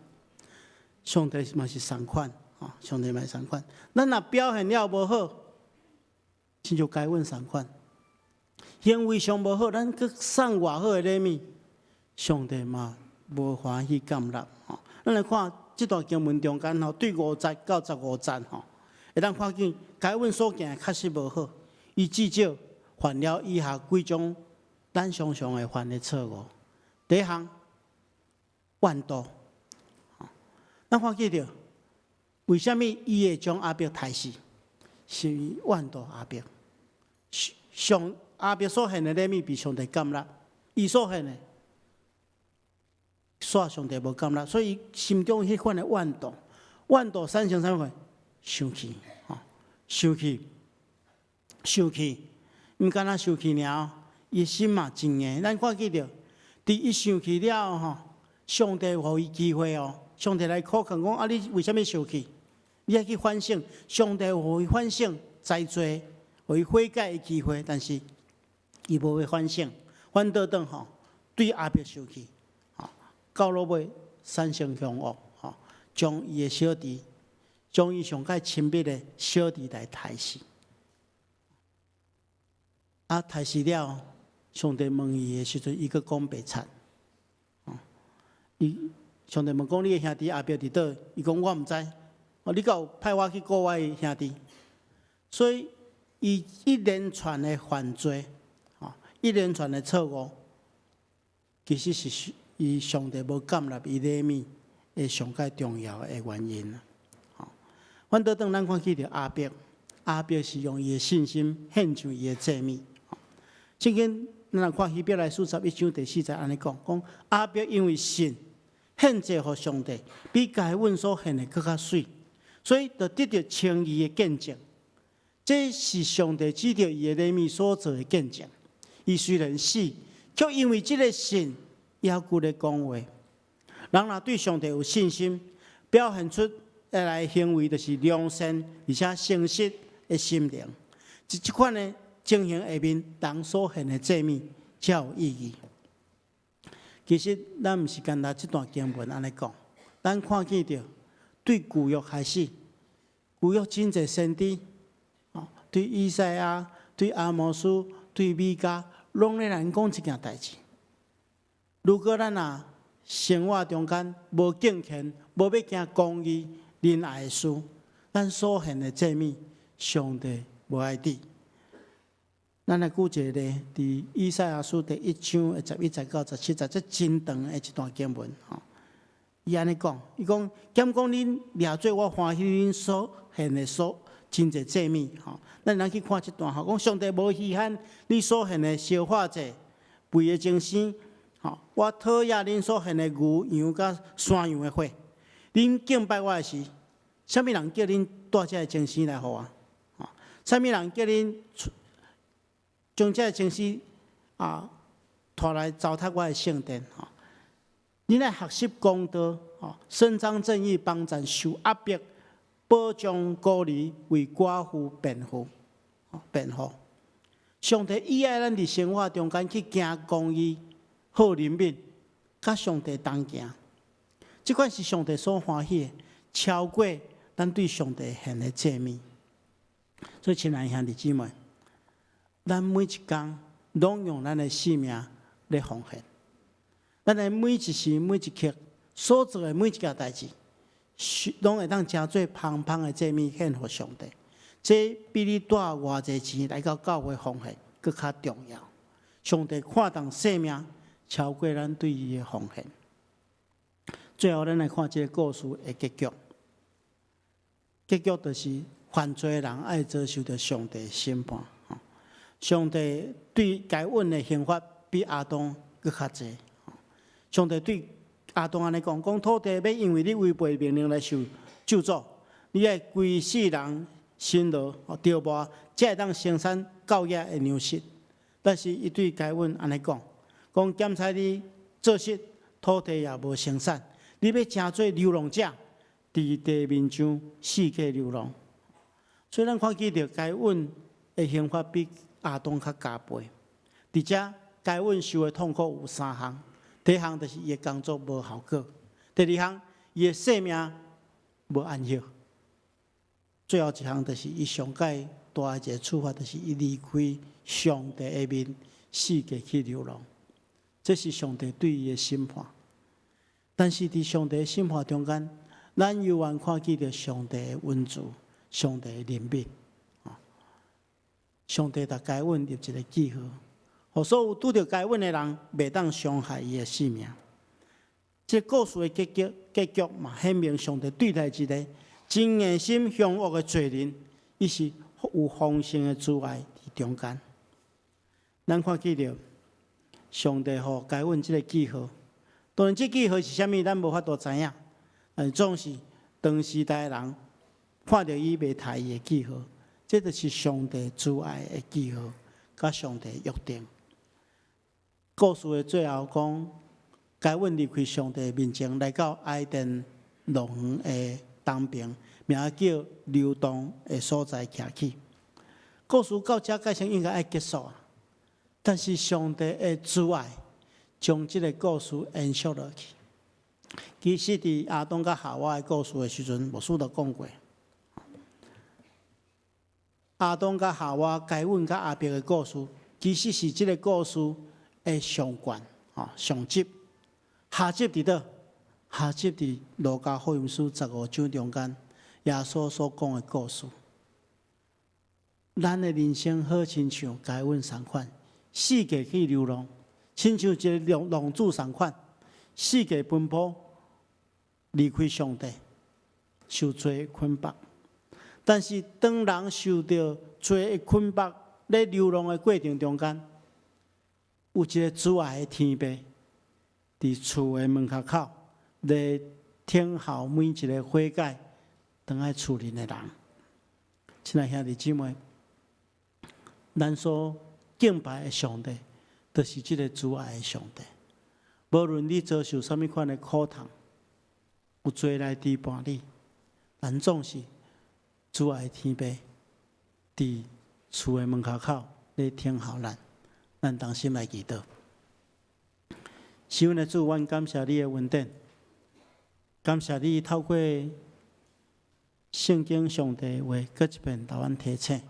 上帝嘛是仝款，吼，上帝嘛是仝款。咱若表現了無好，親像該隱仝款，行為上無好，咱閣送偌好的禮物，上帝嘛無歡喜甘納吼。咱來看這段經文中間吼，對五節到十五節吼，會當看見該隱所行的確實無好，伊至少犯了以下幾種咱常常會犯的錯誤。第一項，怨妒。咱看見著，為啥物伊會將亞伯刣死？是怨妒亞伯。上亞伯所獻的禮物被上帝接納，伊所獻的，煞上帝無接納，所以心中彼款的怨妒，怨妒產生啥物貨？生氣，吼，生氣，生氣，毋敢若生氣爾，伊心嘛真硬。咱看見著，佇伊生氣了後，吼，上帝予伊機會哦，上帝來苦勸講啊，你為啥物生氣？你愛去反省，上帝予伊反省栽罪，予伊悔改的機會，但是伊無欲反省，反倒轉吼，對亞伯生氣，吼，到落尾產生兇惡，吼，將伊的小弟，將伊上蓋親密的小弟來刣死。啊，刣死了，上帝問伊的時陣，伊閣講白賊。伊上帝問講你的兄弟亞伯佇佗？伊講我毋知。哦，你敢有派我去顧我的兄弟？所以，伊一連串的犯罪，吼，一連串的錯誤，其實是伊上帝無接納伊禮物的上蓋重要的原因。吼，反倒轉咱看起著亞伯，亞伯是用伊的信心獻上伊的祭物。聖經咱若看希伯來書11章第4節按呢講，講亞伯因為信獻祭予上帝，比該隱所獻的閣較媠，所以就得著稱義的見證。這是上帝指著伊的禮物所做的見證。伊雖然死，卻因為這个信，猶閣咧講話。人若對上帝有信心，表現出來行為就是良善而且誠實的心靈。佇這款的情形下面，人所獻的祭物才有意義。其實，咱毋是干焦這段經文按呢講，咱看見著對舊約開始，舊約真濟先知，對以賽亞、對阿摩司、對彌迦，攏咧來講這件代誌。如果咱若生活中間無敬虔，無欲行公義、仁愛的事，咱所獻的祭物，上帝無愛滴。咱來舉一個例，佇以賽亞書第1章的11節到17節，這真長的一段經文吼。伊按呢講，伊講，減講恁掠做我歡喜恁所獻的所真濟祭物吼。咱來去看這段吼，講上帝無稀罕你所獻的燒化祭、肥的精牲，吼，我討厭恁所獻的牛羊佮山羊的血。恁敬拜我的時，啥物人叫恁帶這个精牲來予我？吼，啥物人叫恁將這个精牲啊帶來糟蹋我的聖殿？吼，恁愛學習公道，吼，伸張正義，幫贊受壓迫，保障孤兒，為寡婦辯護，辯護。上帝喜愛咱佇生活中間去行公義、好憐憫，佮上帝同行。這款是上帝所歡喜的，超過咱對上帝獻的祭物。所以，親愛兄弟姊妹，咱每一工攏用咱的性命咧奉獻，咱的每一時每一刻所做的每一件代誌，攏會當成做芳芳的祭物獻予上帝。這比你帶偌濟錢來到教會奉獻閣較重要。上帝看重生命，超過咱對伊的奉獻。最後，咱來看這個故事的結局。結局就是犯罪的人愛遭受著上帝審判。上帝對該隱的刑罰比亞當閣較濟。上帝對亞當按呢講：講土地欲因為你違背命令來受咒詛，你愛規世人辛勞著磨，才會當生產夠額的糧食。但是伊對該隱按呢講：講檢採你做實，土地也無生產，你欲成做流浪者，佇地面上四界流浪。所以咱看見著該隱的刑罰比亞當較加倍。佇遮該隱受的痛苦有三項：第一項就是伊的工作無效果；第二項，伊的性命無安息；最後一項就是伊上蓋大的一個處罰，就是伊離開上帝的面，四界去流浪。這是上帝對伊的審判。但是佇上帝的審判中間，咱猶原看見著上帝的恩慈、上帝的憐憫。上帝共該隱立一個記號，予所有拄著該隱的人，袂當傷害伊的性命。這個故事的結局，結局嘛顯明上帝對待一個真硬心兇惡的罪人，伊是有豐盛的慈愛佇中間。咱看見著上帝予該隱這个記號，當然這記號是啥物，咱無法度知影。但是總是當時代的人看著伊袂刣伊的記號，這就是上帝慈愛的記號，佮上帝約定。故事的最後講，該隱離開上帝面前，來到伊甸樂園的東邊，名叫流動的所在徛起。故事到這蓋先應該愛結束啊，但是上帝的慈愛將這个故事延續落去。其實，佇亞當佮夏娃的故事的時陣，牧師就講過，亞當佮夏娃、該隱佮亞伯的故事，其實是這个故事的上卷，吼上集。下集佇佗？下集佇路加福音書15章中間，耶穌所講的故事。咱的人生好親像該隱仝款，四界去流浪，親像一个浪子仝款，四界奔波，離開上帝，受罪捆綁。但是當人受著罪的捆綁，咧流浪的過程中間，有一个慈愛的天父，佇厝的門跤口咧等候每一个悔改轉來厝裡的人。親愛兄弟姊妹，咱所敬拜的上帝，就是這个慈愛的上帝。無論你遭受啥物款的苦痛，有罪來支伴你，但總是慈愛的天父佇厝的門跤口咧等候咱。咱同心來祈禱。是阮的主，阮感謝你的恩典，感謝你透過聖經上帝話，閣一遍予阮提醒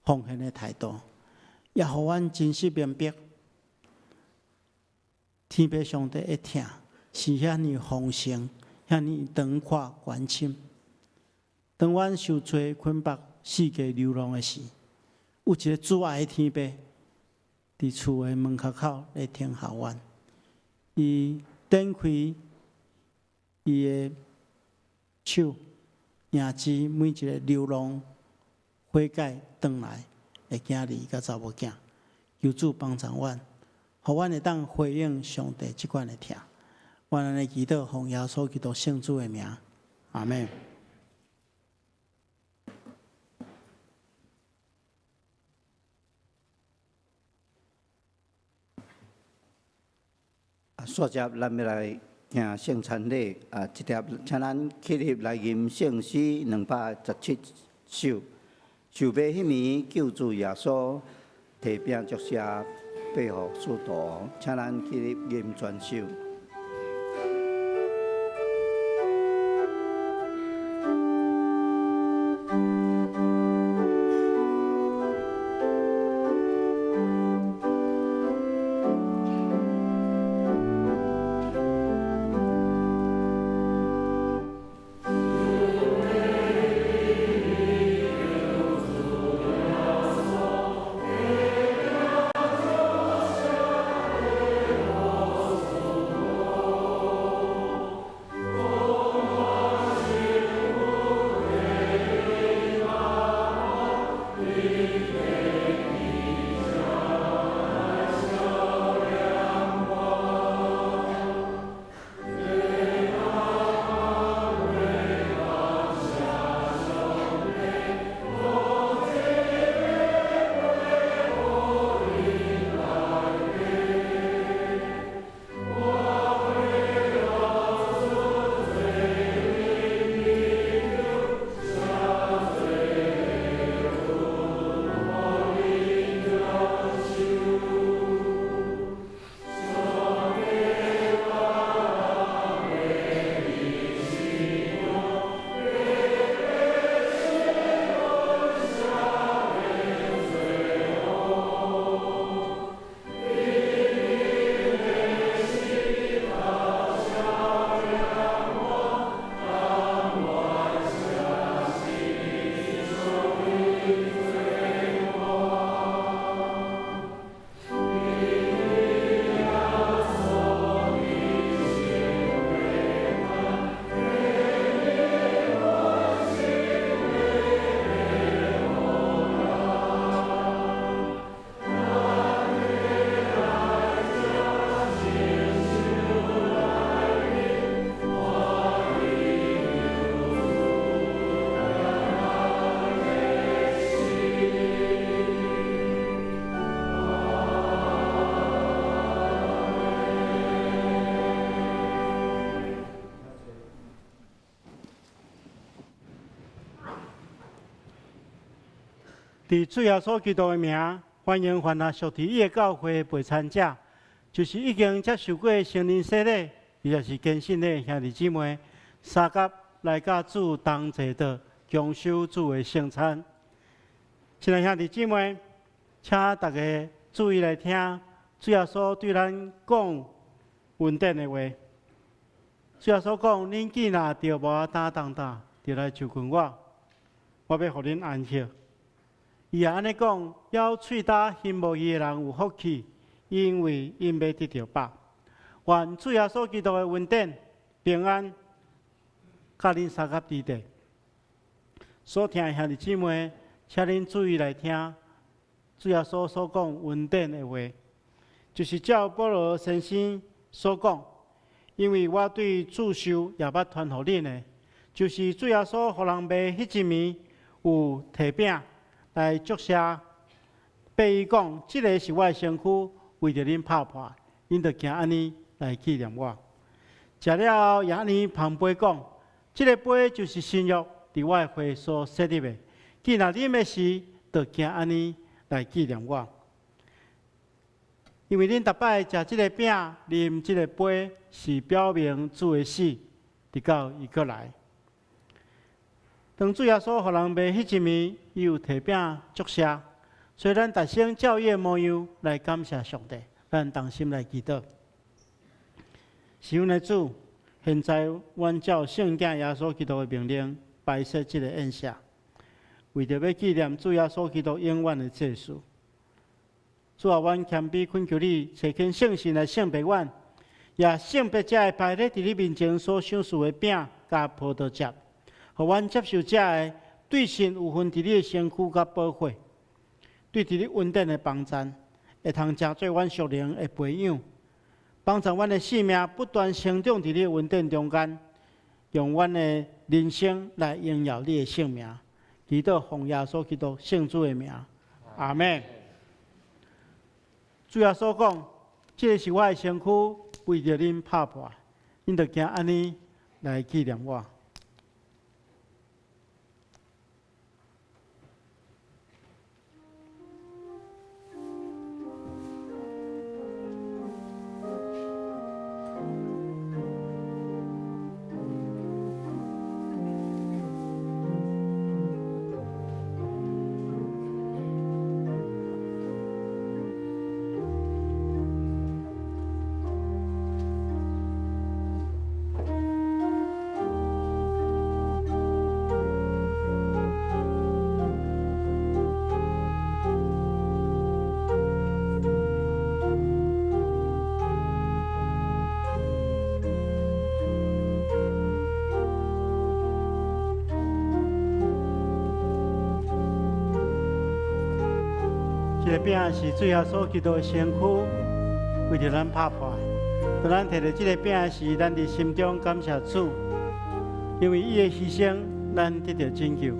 奉獻的態度，也予阮真實明白，天父上帝的疼是遐爾豐盛，遐爾長闊寬深。當阮受罪捆綁、四界流浪的時，有一个慈愛的天父佇厝的門跤口咧等候阮，伊展開伊的手，迎接每一个流浪悔改轉來的囝兒佮查某囝，求主幫助阮，予阮會當回應上帝這款的疼。阮按呢祈禱，奉耶穌基督聖子的名，阿們。煞接咱欲來行聖餐禮啊！這帖請咱起立來吟聖詩217首。受賣彼暝，救主耶穌提餅祝謝，擘予使徒，請咱起立吟全首。佇主耶穌基督的名，歡迎凡若屬佇伊的教會的陪餐者，就是已經接受過聖靈洗禮，或者是堅信的兄弟姊妹，相佮來佮主同齊的共守主的聖餐。親愛兄弟姊妹，請大家注意來聽主耶穌對咱講恩典的話。主耶穌講：恁既若著無擔重擔，就來就近我，我欲予恁安息。伊也按呢講，枵喙焦行無義的人有福氣，因為𪜶欲得著飽。願主耶穌基督的恩典、平安，佮恁相佮佇佇。所聽的兄弟姊妹，請恁注意來聽主耶穌所講恩典的話，就是照保羅先生所講，因為我對主受也捌傳予恁的，就是主耶穌予人賣彼一暝，有提餅來祝謝，擘伊講：這个是我的身軀，為著恁拍破，恁著行按呢來紀念我。食了後，也按呢捧杯講：這个杯就是新約，佇我的血所設立的。既若啉的時，著行按呢來紀念我。因為恁逐擺食這个餅、啉這个杯，是表明主的死，直到伊閣來。當主耶穌予人賣彼一暝，伊有提餅祝謝，所以咱逐先照伊的模樣來感謝上帝，咱同心來祈禱。是阮的主，現在阮照聖子耶穌基督的命令，擺設這个宴席，為著欲紀念主耶穌基督永遠的祭司。主啊，阮謙卑懇求你，差遣聖神來聖別阮，也聖別這个排列佇你面前所賞賜的餅佮葡萄汁。予阮接受這个對神有份佇你的身軀佮寶血，對佇你恩典的幫贊，會通成做阮屬靈的培養，幫助阮的生命不斷成長佇你的恩典中間，用阮的人生來榮耀你的聖名。祈禱奉耶穌基督聖主的名，阿們。主耶穌講：這个是我的身軀，為著恁拍破，恁著行按呢來紀念我。這個餅是主耶穌基督的身軀，為著咱拍破。當咱提著這个餅時，咱佇心中感謝主，因為伊的犧牲，咱得著拯救。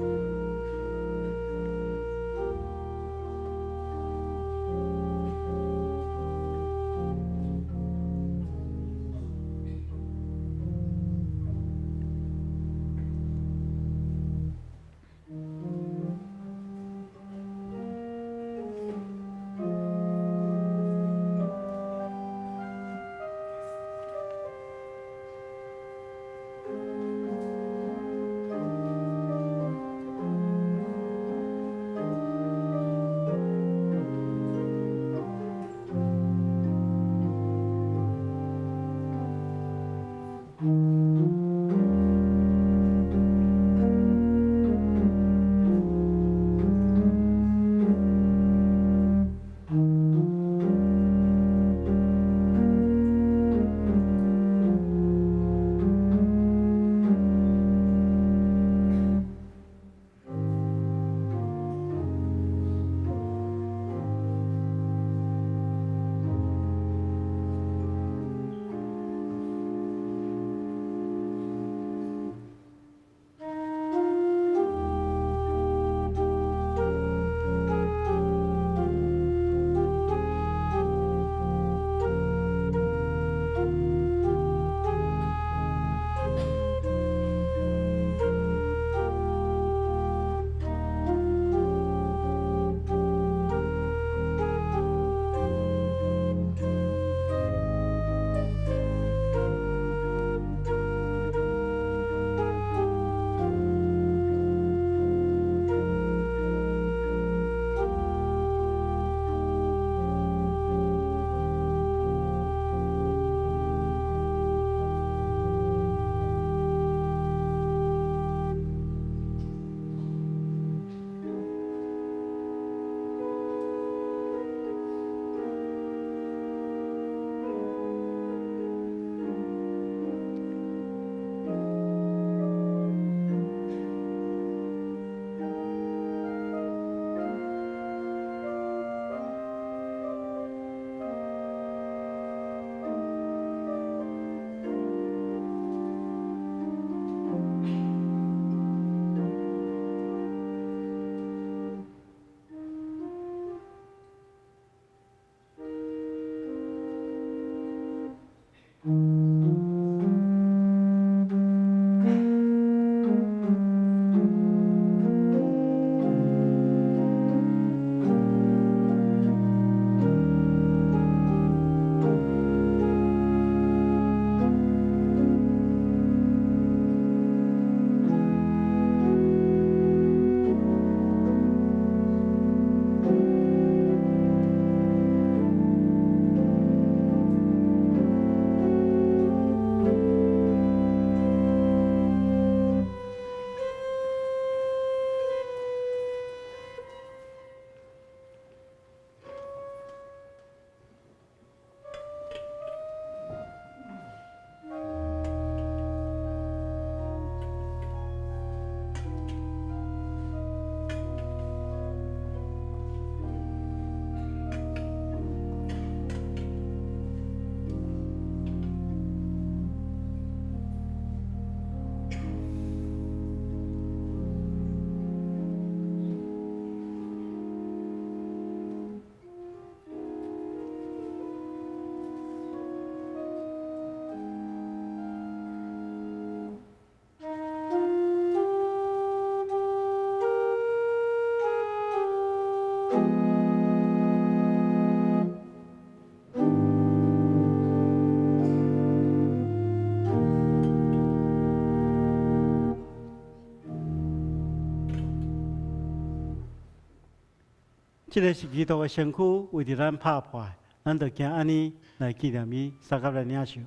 這个是基督的身軀，為著咱拍破的，咱就行按呢來紀念伊，相佮來領受。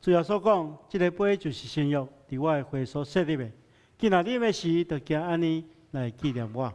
主耶穌講，這个杯就是新約，佇我的血所設立的。既若啉的時，就行按呢來紀念我。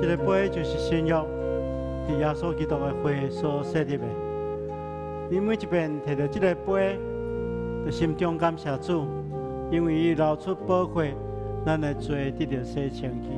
這个杯就是新約，佇耶穌基督的血所設立的。你每一遍提著這个杯，就心中感謝主，因為伊流出寶血，咱的罪得著洗清去。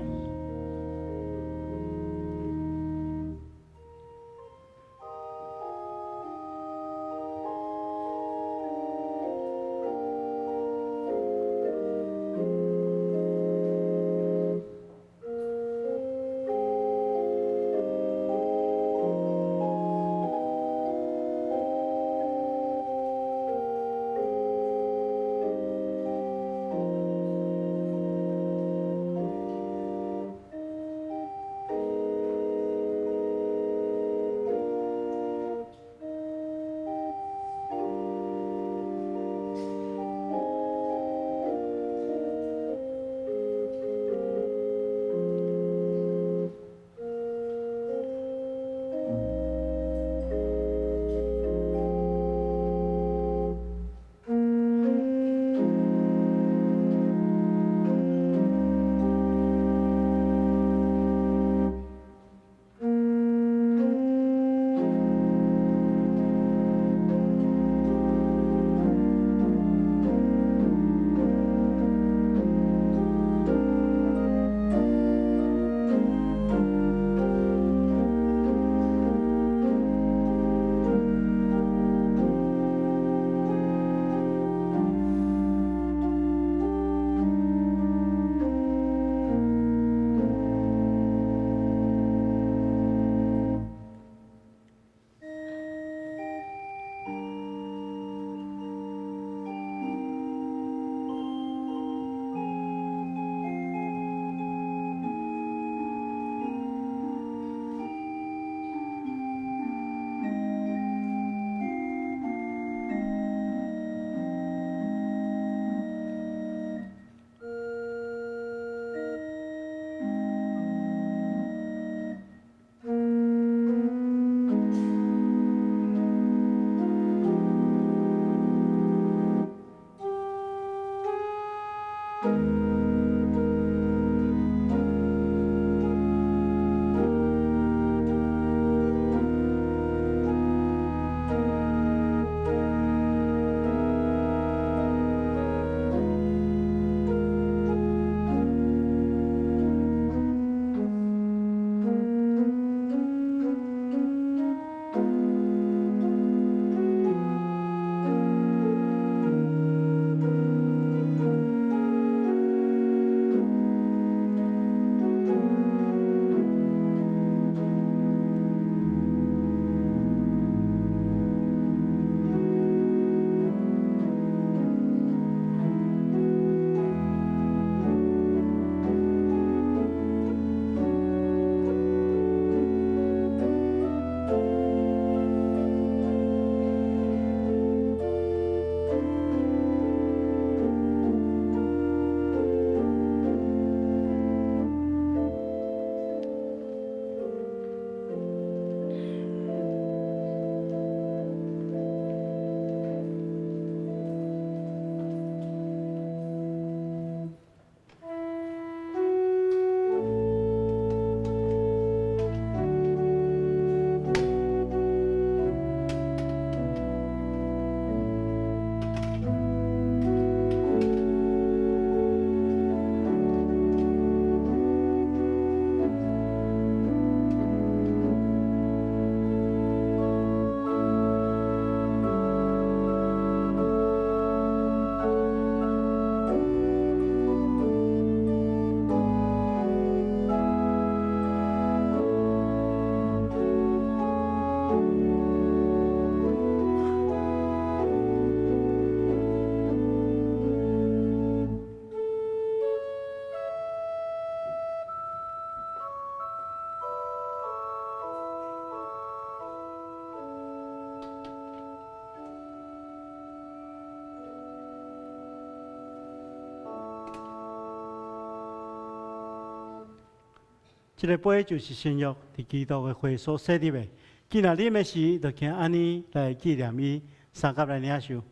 這个杯就是新約佇基督的血所設立的。既然啉的時，就行按呢來紀念伊，相佮來領受。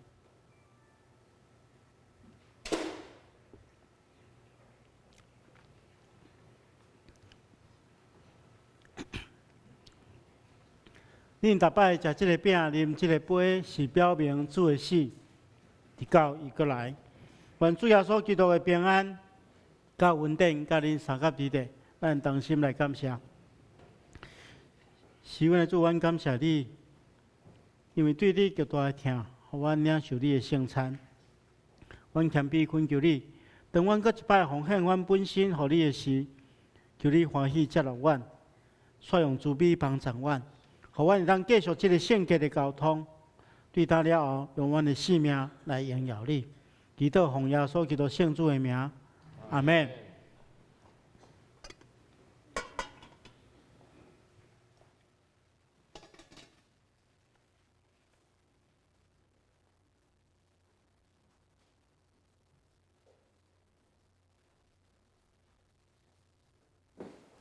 恁逐擺食這个餅、啉這個杯，是表明主的死，直到伊閣來。願主耶穌基督的平安、佮恩典，佮恁相佮佇咧，咱同心來感謝。是阮的主，阮感謝你，因為對你極大的疼，予阮領受你的聖餐。阮謙卑懇求你，當阮閣一擺奉獻阮本身予你的時，求你歡喜接納阮，煞用慈悲幫助阮，予阮會當繼續這个聖潔的交通。對今了後，用阮的性命來榮耀你。祈禱奉耶穌基督聖子的名，阿們。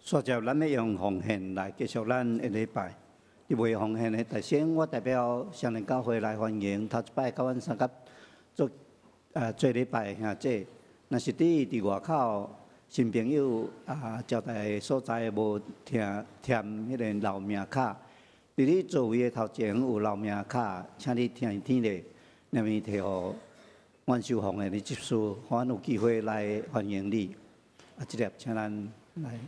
煞接咱欲用奉獻來結束咱的禮拜。佇未奉獻的頭先，我代表雙連教會來歡迎頭一擺佮阮相佮做做禮拜的兄姐。若是佇佇外口新朋友啊，招待的所在無聽填彼个留名卡，佇你座位的頭前有留名卡，請你聽聽咧，念伊提予阮收奉獻的執事，予阮有機會來歡迎你。啊，這粒請咱來。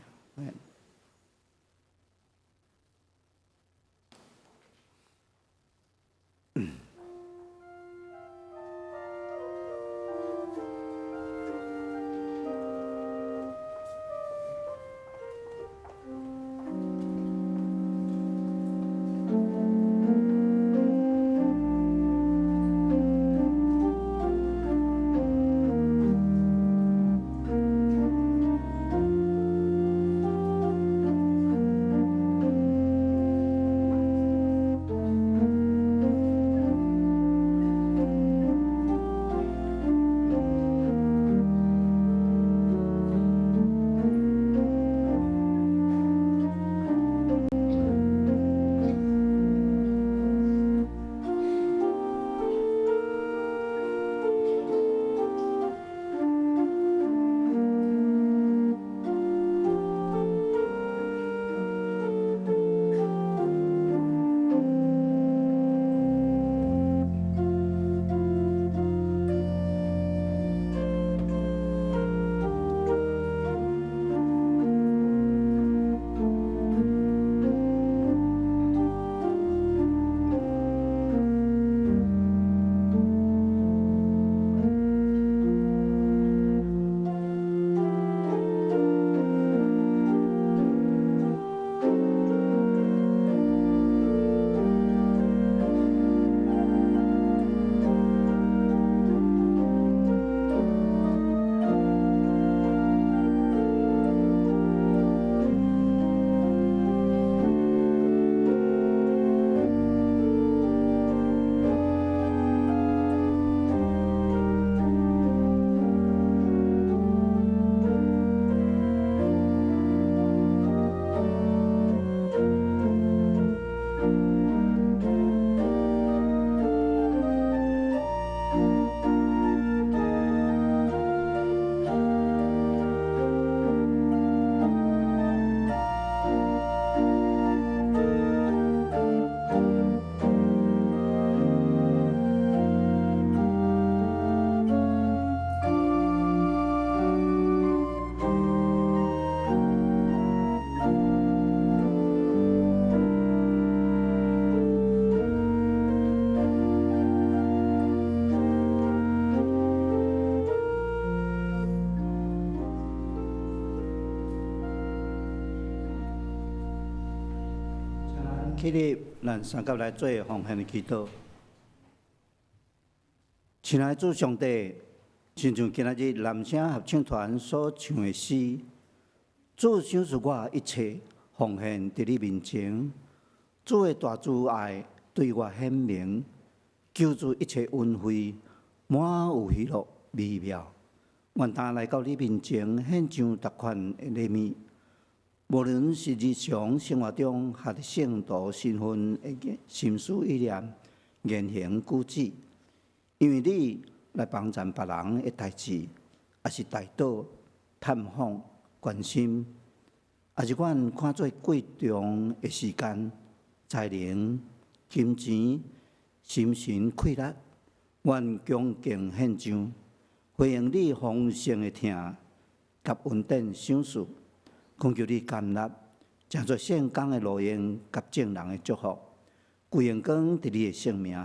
起立，咱相佮來做奉獻的祈禱。親愛的主上帝，親像今仔日男聲合唱團所唱的詩，主賞賜我一切奉獻佇你面前，主的大慈愛對我顯明，求主一切恩惠，滿有喜樂美妙。願當來到你面前獻上逐款的禮物。無論是日常生活中，抑是聖徒身份的心思意念、言行舉止，因為你來幫贊別人的代誌，抑是代禱、探訪、關心，抑是阮看做貴重的時間、才能、金錢、心神氣力，阮恭敬獻上，歡迎你豐盛的疼佮恩典賞賜，懇求你甘納，成做聖工的路用佮眾人的祝福，歸榮光佇你的聖名，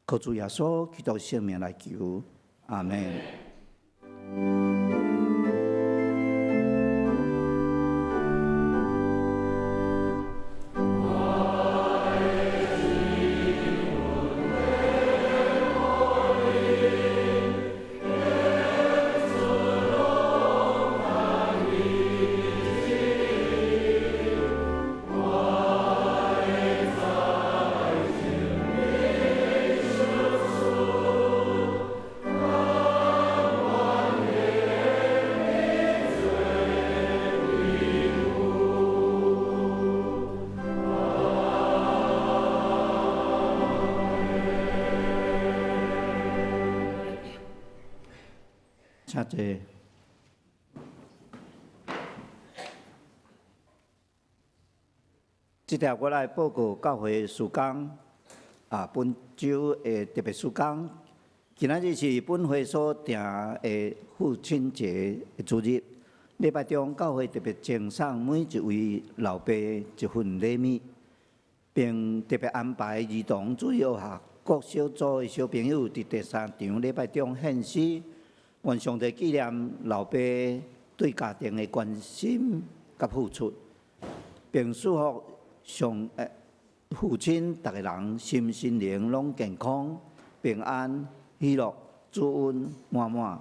靠主耶穌基督聖名來求，阿們。請坐。這條我來報告教會事工，啊，本週的特別事工。今仔日是本會所訂的父親節的主日，禮拜中教會特別贈送每一位老爸一份禮物，並特別安排兒童主日學各小組的小朋友佇第三場禮拜中獻詩。願上帝紀念老爸對家庭的關心佮付出，並祝福上父親逐个人身心靈攏健康、平安、喜樂、主恩滿滿。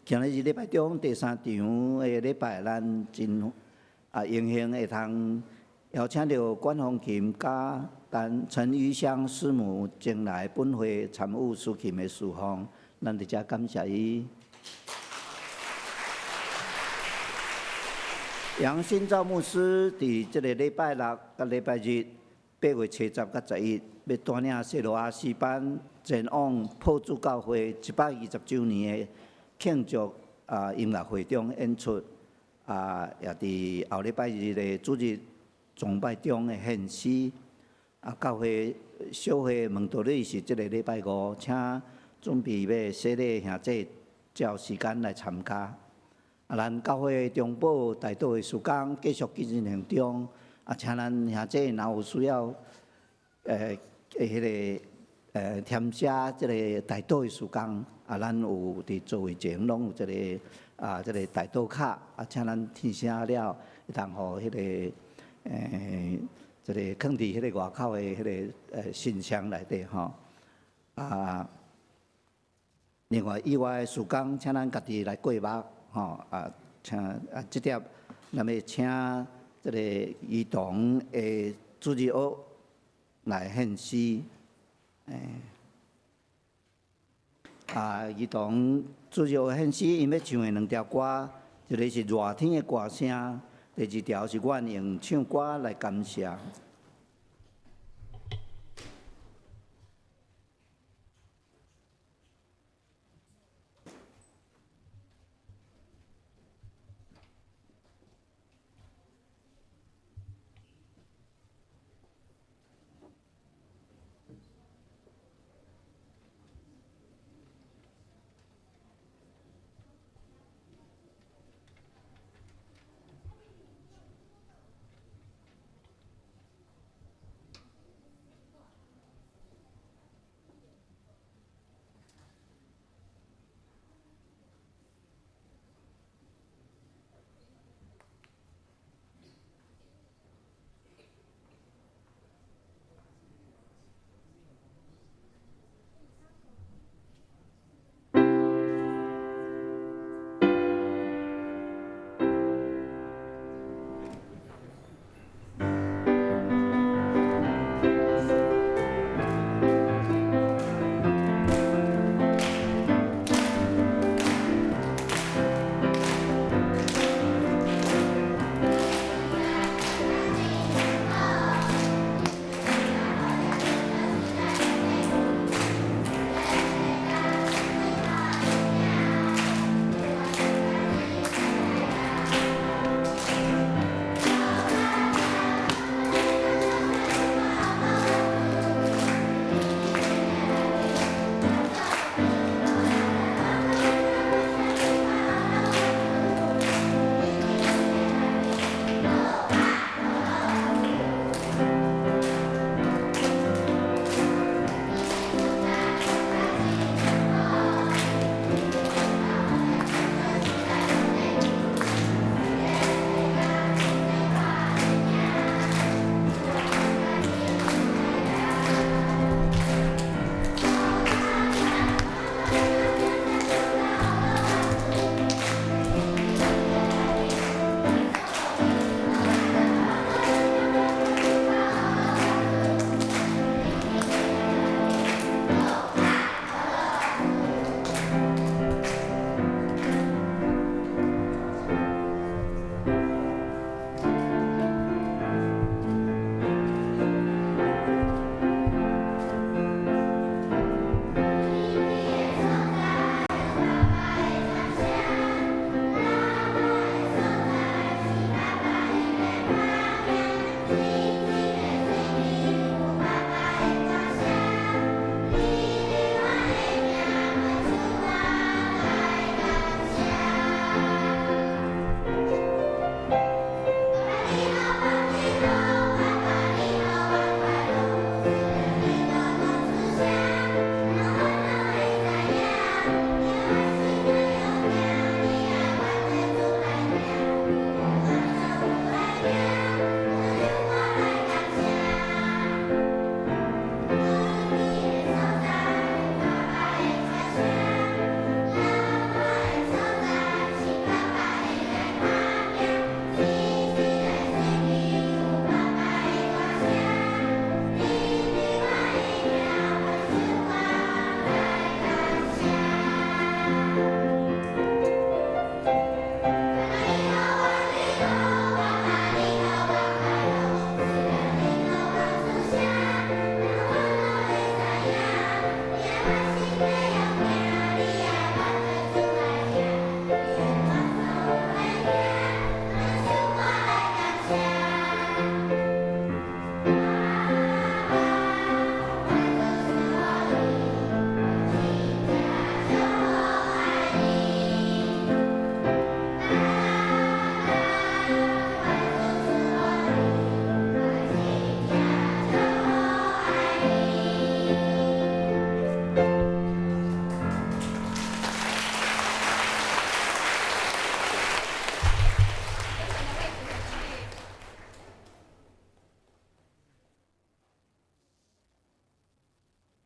今日是禮拜中第三場的禮拜，咱真榮幸會通邀請著管風琴佮陳玉香師母前來本會參與司琴的侍奉。咱佇遮感謝伊。楊新照牧師佇這个禮拜六佮禮拜日，8月7、10佮11，欲帶領西羅亞詩班前往破主教會120週年的慶祝音樂會中演出，也佇後禮拜日的主日崇拜中的獻詩。教會小會門徒禮是這个禮拜五，請準備欲洗禮兄弟照時間來參加。咱教會中保代禱的事工繼續進行中。請咱兄弟若有需要，彼个添寫這个代禱的事工，咱有佇座位前攏有這个這个代禱卡，請咱填寫了，會當予彼个這个囥佇彼个外口的彼个信箱內底吼。另外以外的事工，請咱家己來過目吼。請這碟，咱欲請這个兒童的主日學來獻詩。兒童主日學獻詩，𪜶欲唱的兩條歌，一个是熱天的歌聲，第二條是阮用唱歌來感謝。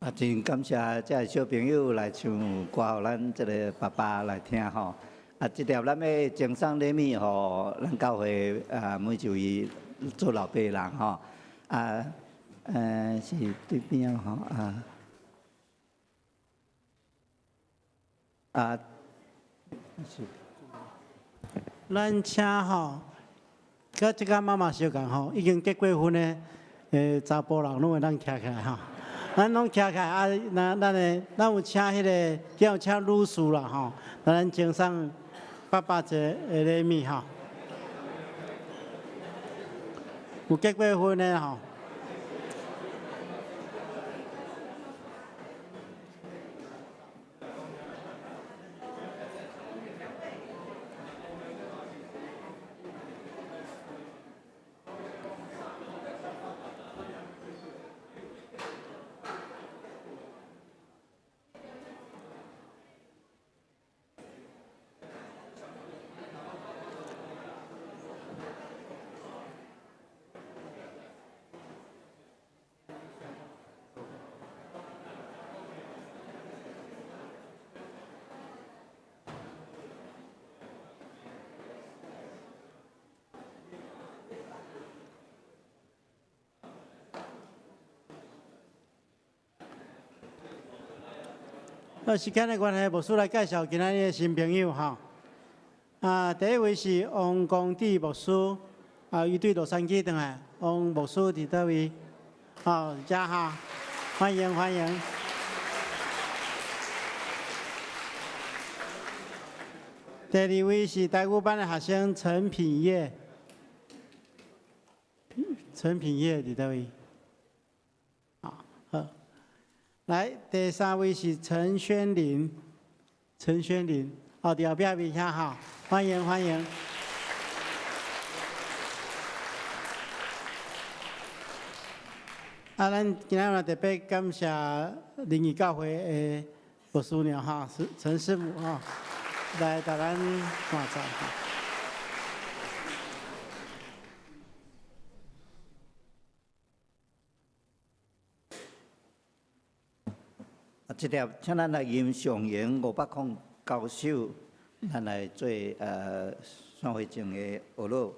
啊，真感謝這个小朋友來唱歌，予咱這个爸爸來聽吼。啊，這粒咱欲贈送禮物予咱教會啊，每一位做老爸的人吼。啊，是對邊仔吼啊。啊，是。咱請吼，佮這個媽媽相仝吼，已經結過婚的查埔人攏會當徛起來吼。咱攏徛起來啊！咱咱的咱有請彼个，叫有請女士啦吼，咱贈送爸爸一个禮物吼。有結過婚的吼。時間的關係，牧師來介紹今仔日的新朋友吼。啊，第一位是王光志牧師，啊，伊對洛杉磯轉來，王牧師佇佗位？哦，遮哈，歡迎歡迎。第二位是台語班的學生陳品業，陳品業佇佗位？好，好。來，第三位是陳宣林，陳宣林，哦，佇後壁位遐哈，歡迎歡迎。啊，咱今仔日特別感謝靈異教會的牧師娘哈，陳師母哈，來帶咱伴奏。啊，這粒請咱來吟上詠509首，咱來做散會前的學樂。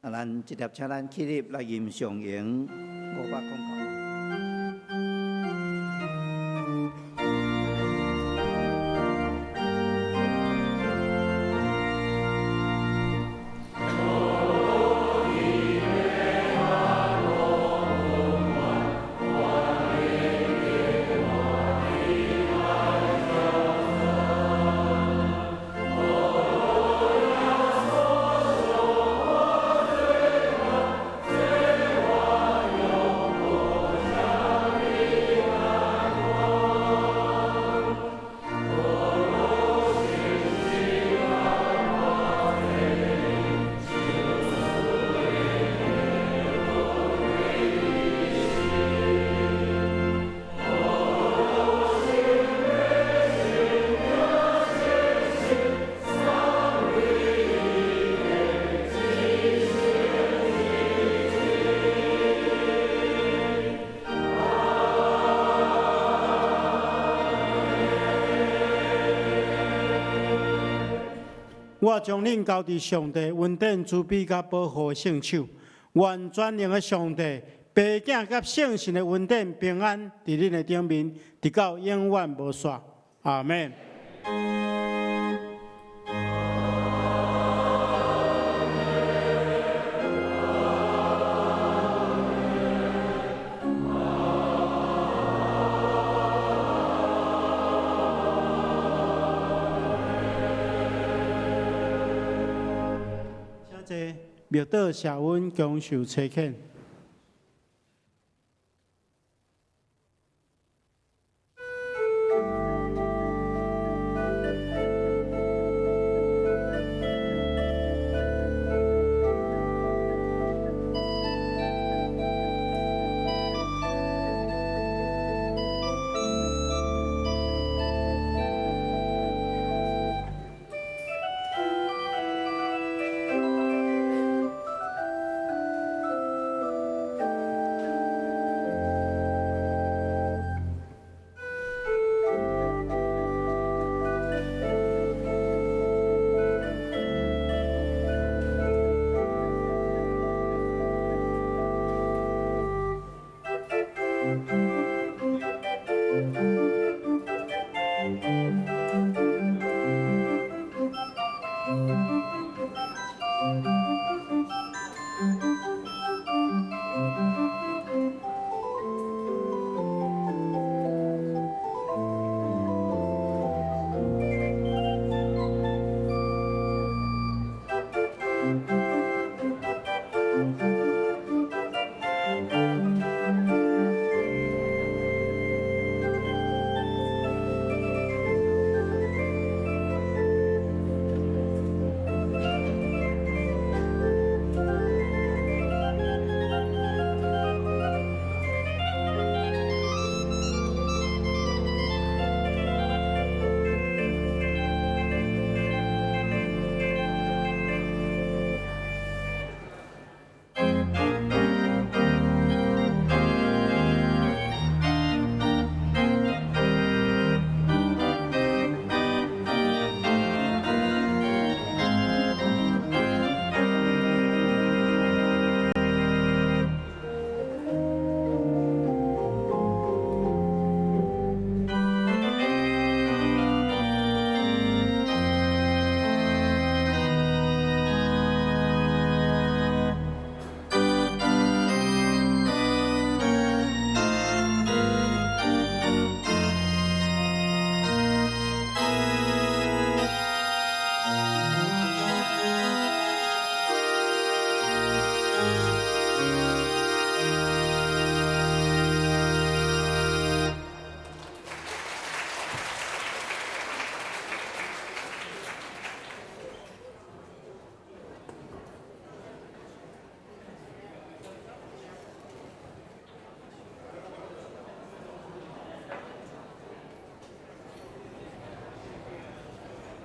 啊，咱這粒請咱起立來吟上詠509。我將恁交佇上帝恩典、慈悲佮保護的聖手，願全能的上帝、父子佮聖神的恩典平安，佇恁的頂面，直到永遠無煞。阿們。請坐，默禱謝恩，享受差遣。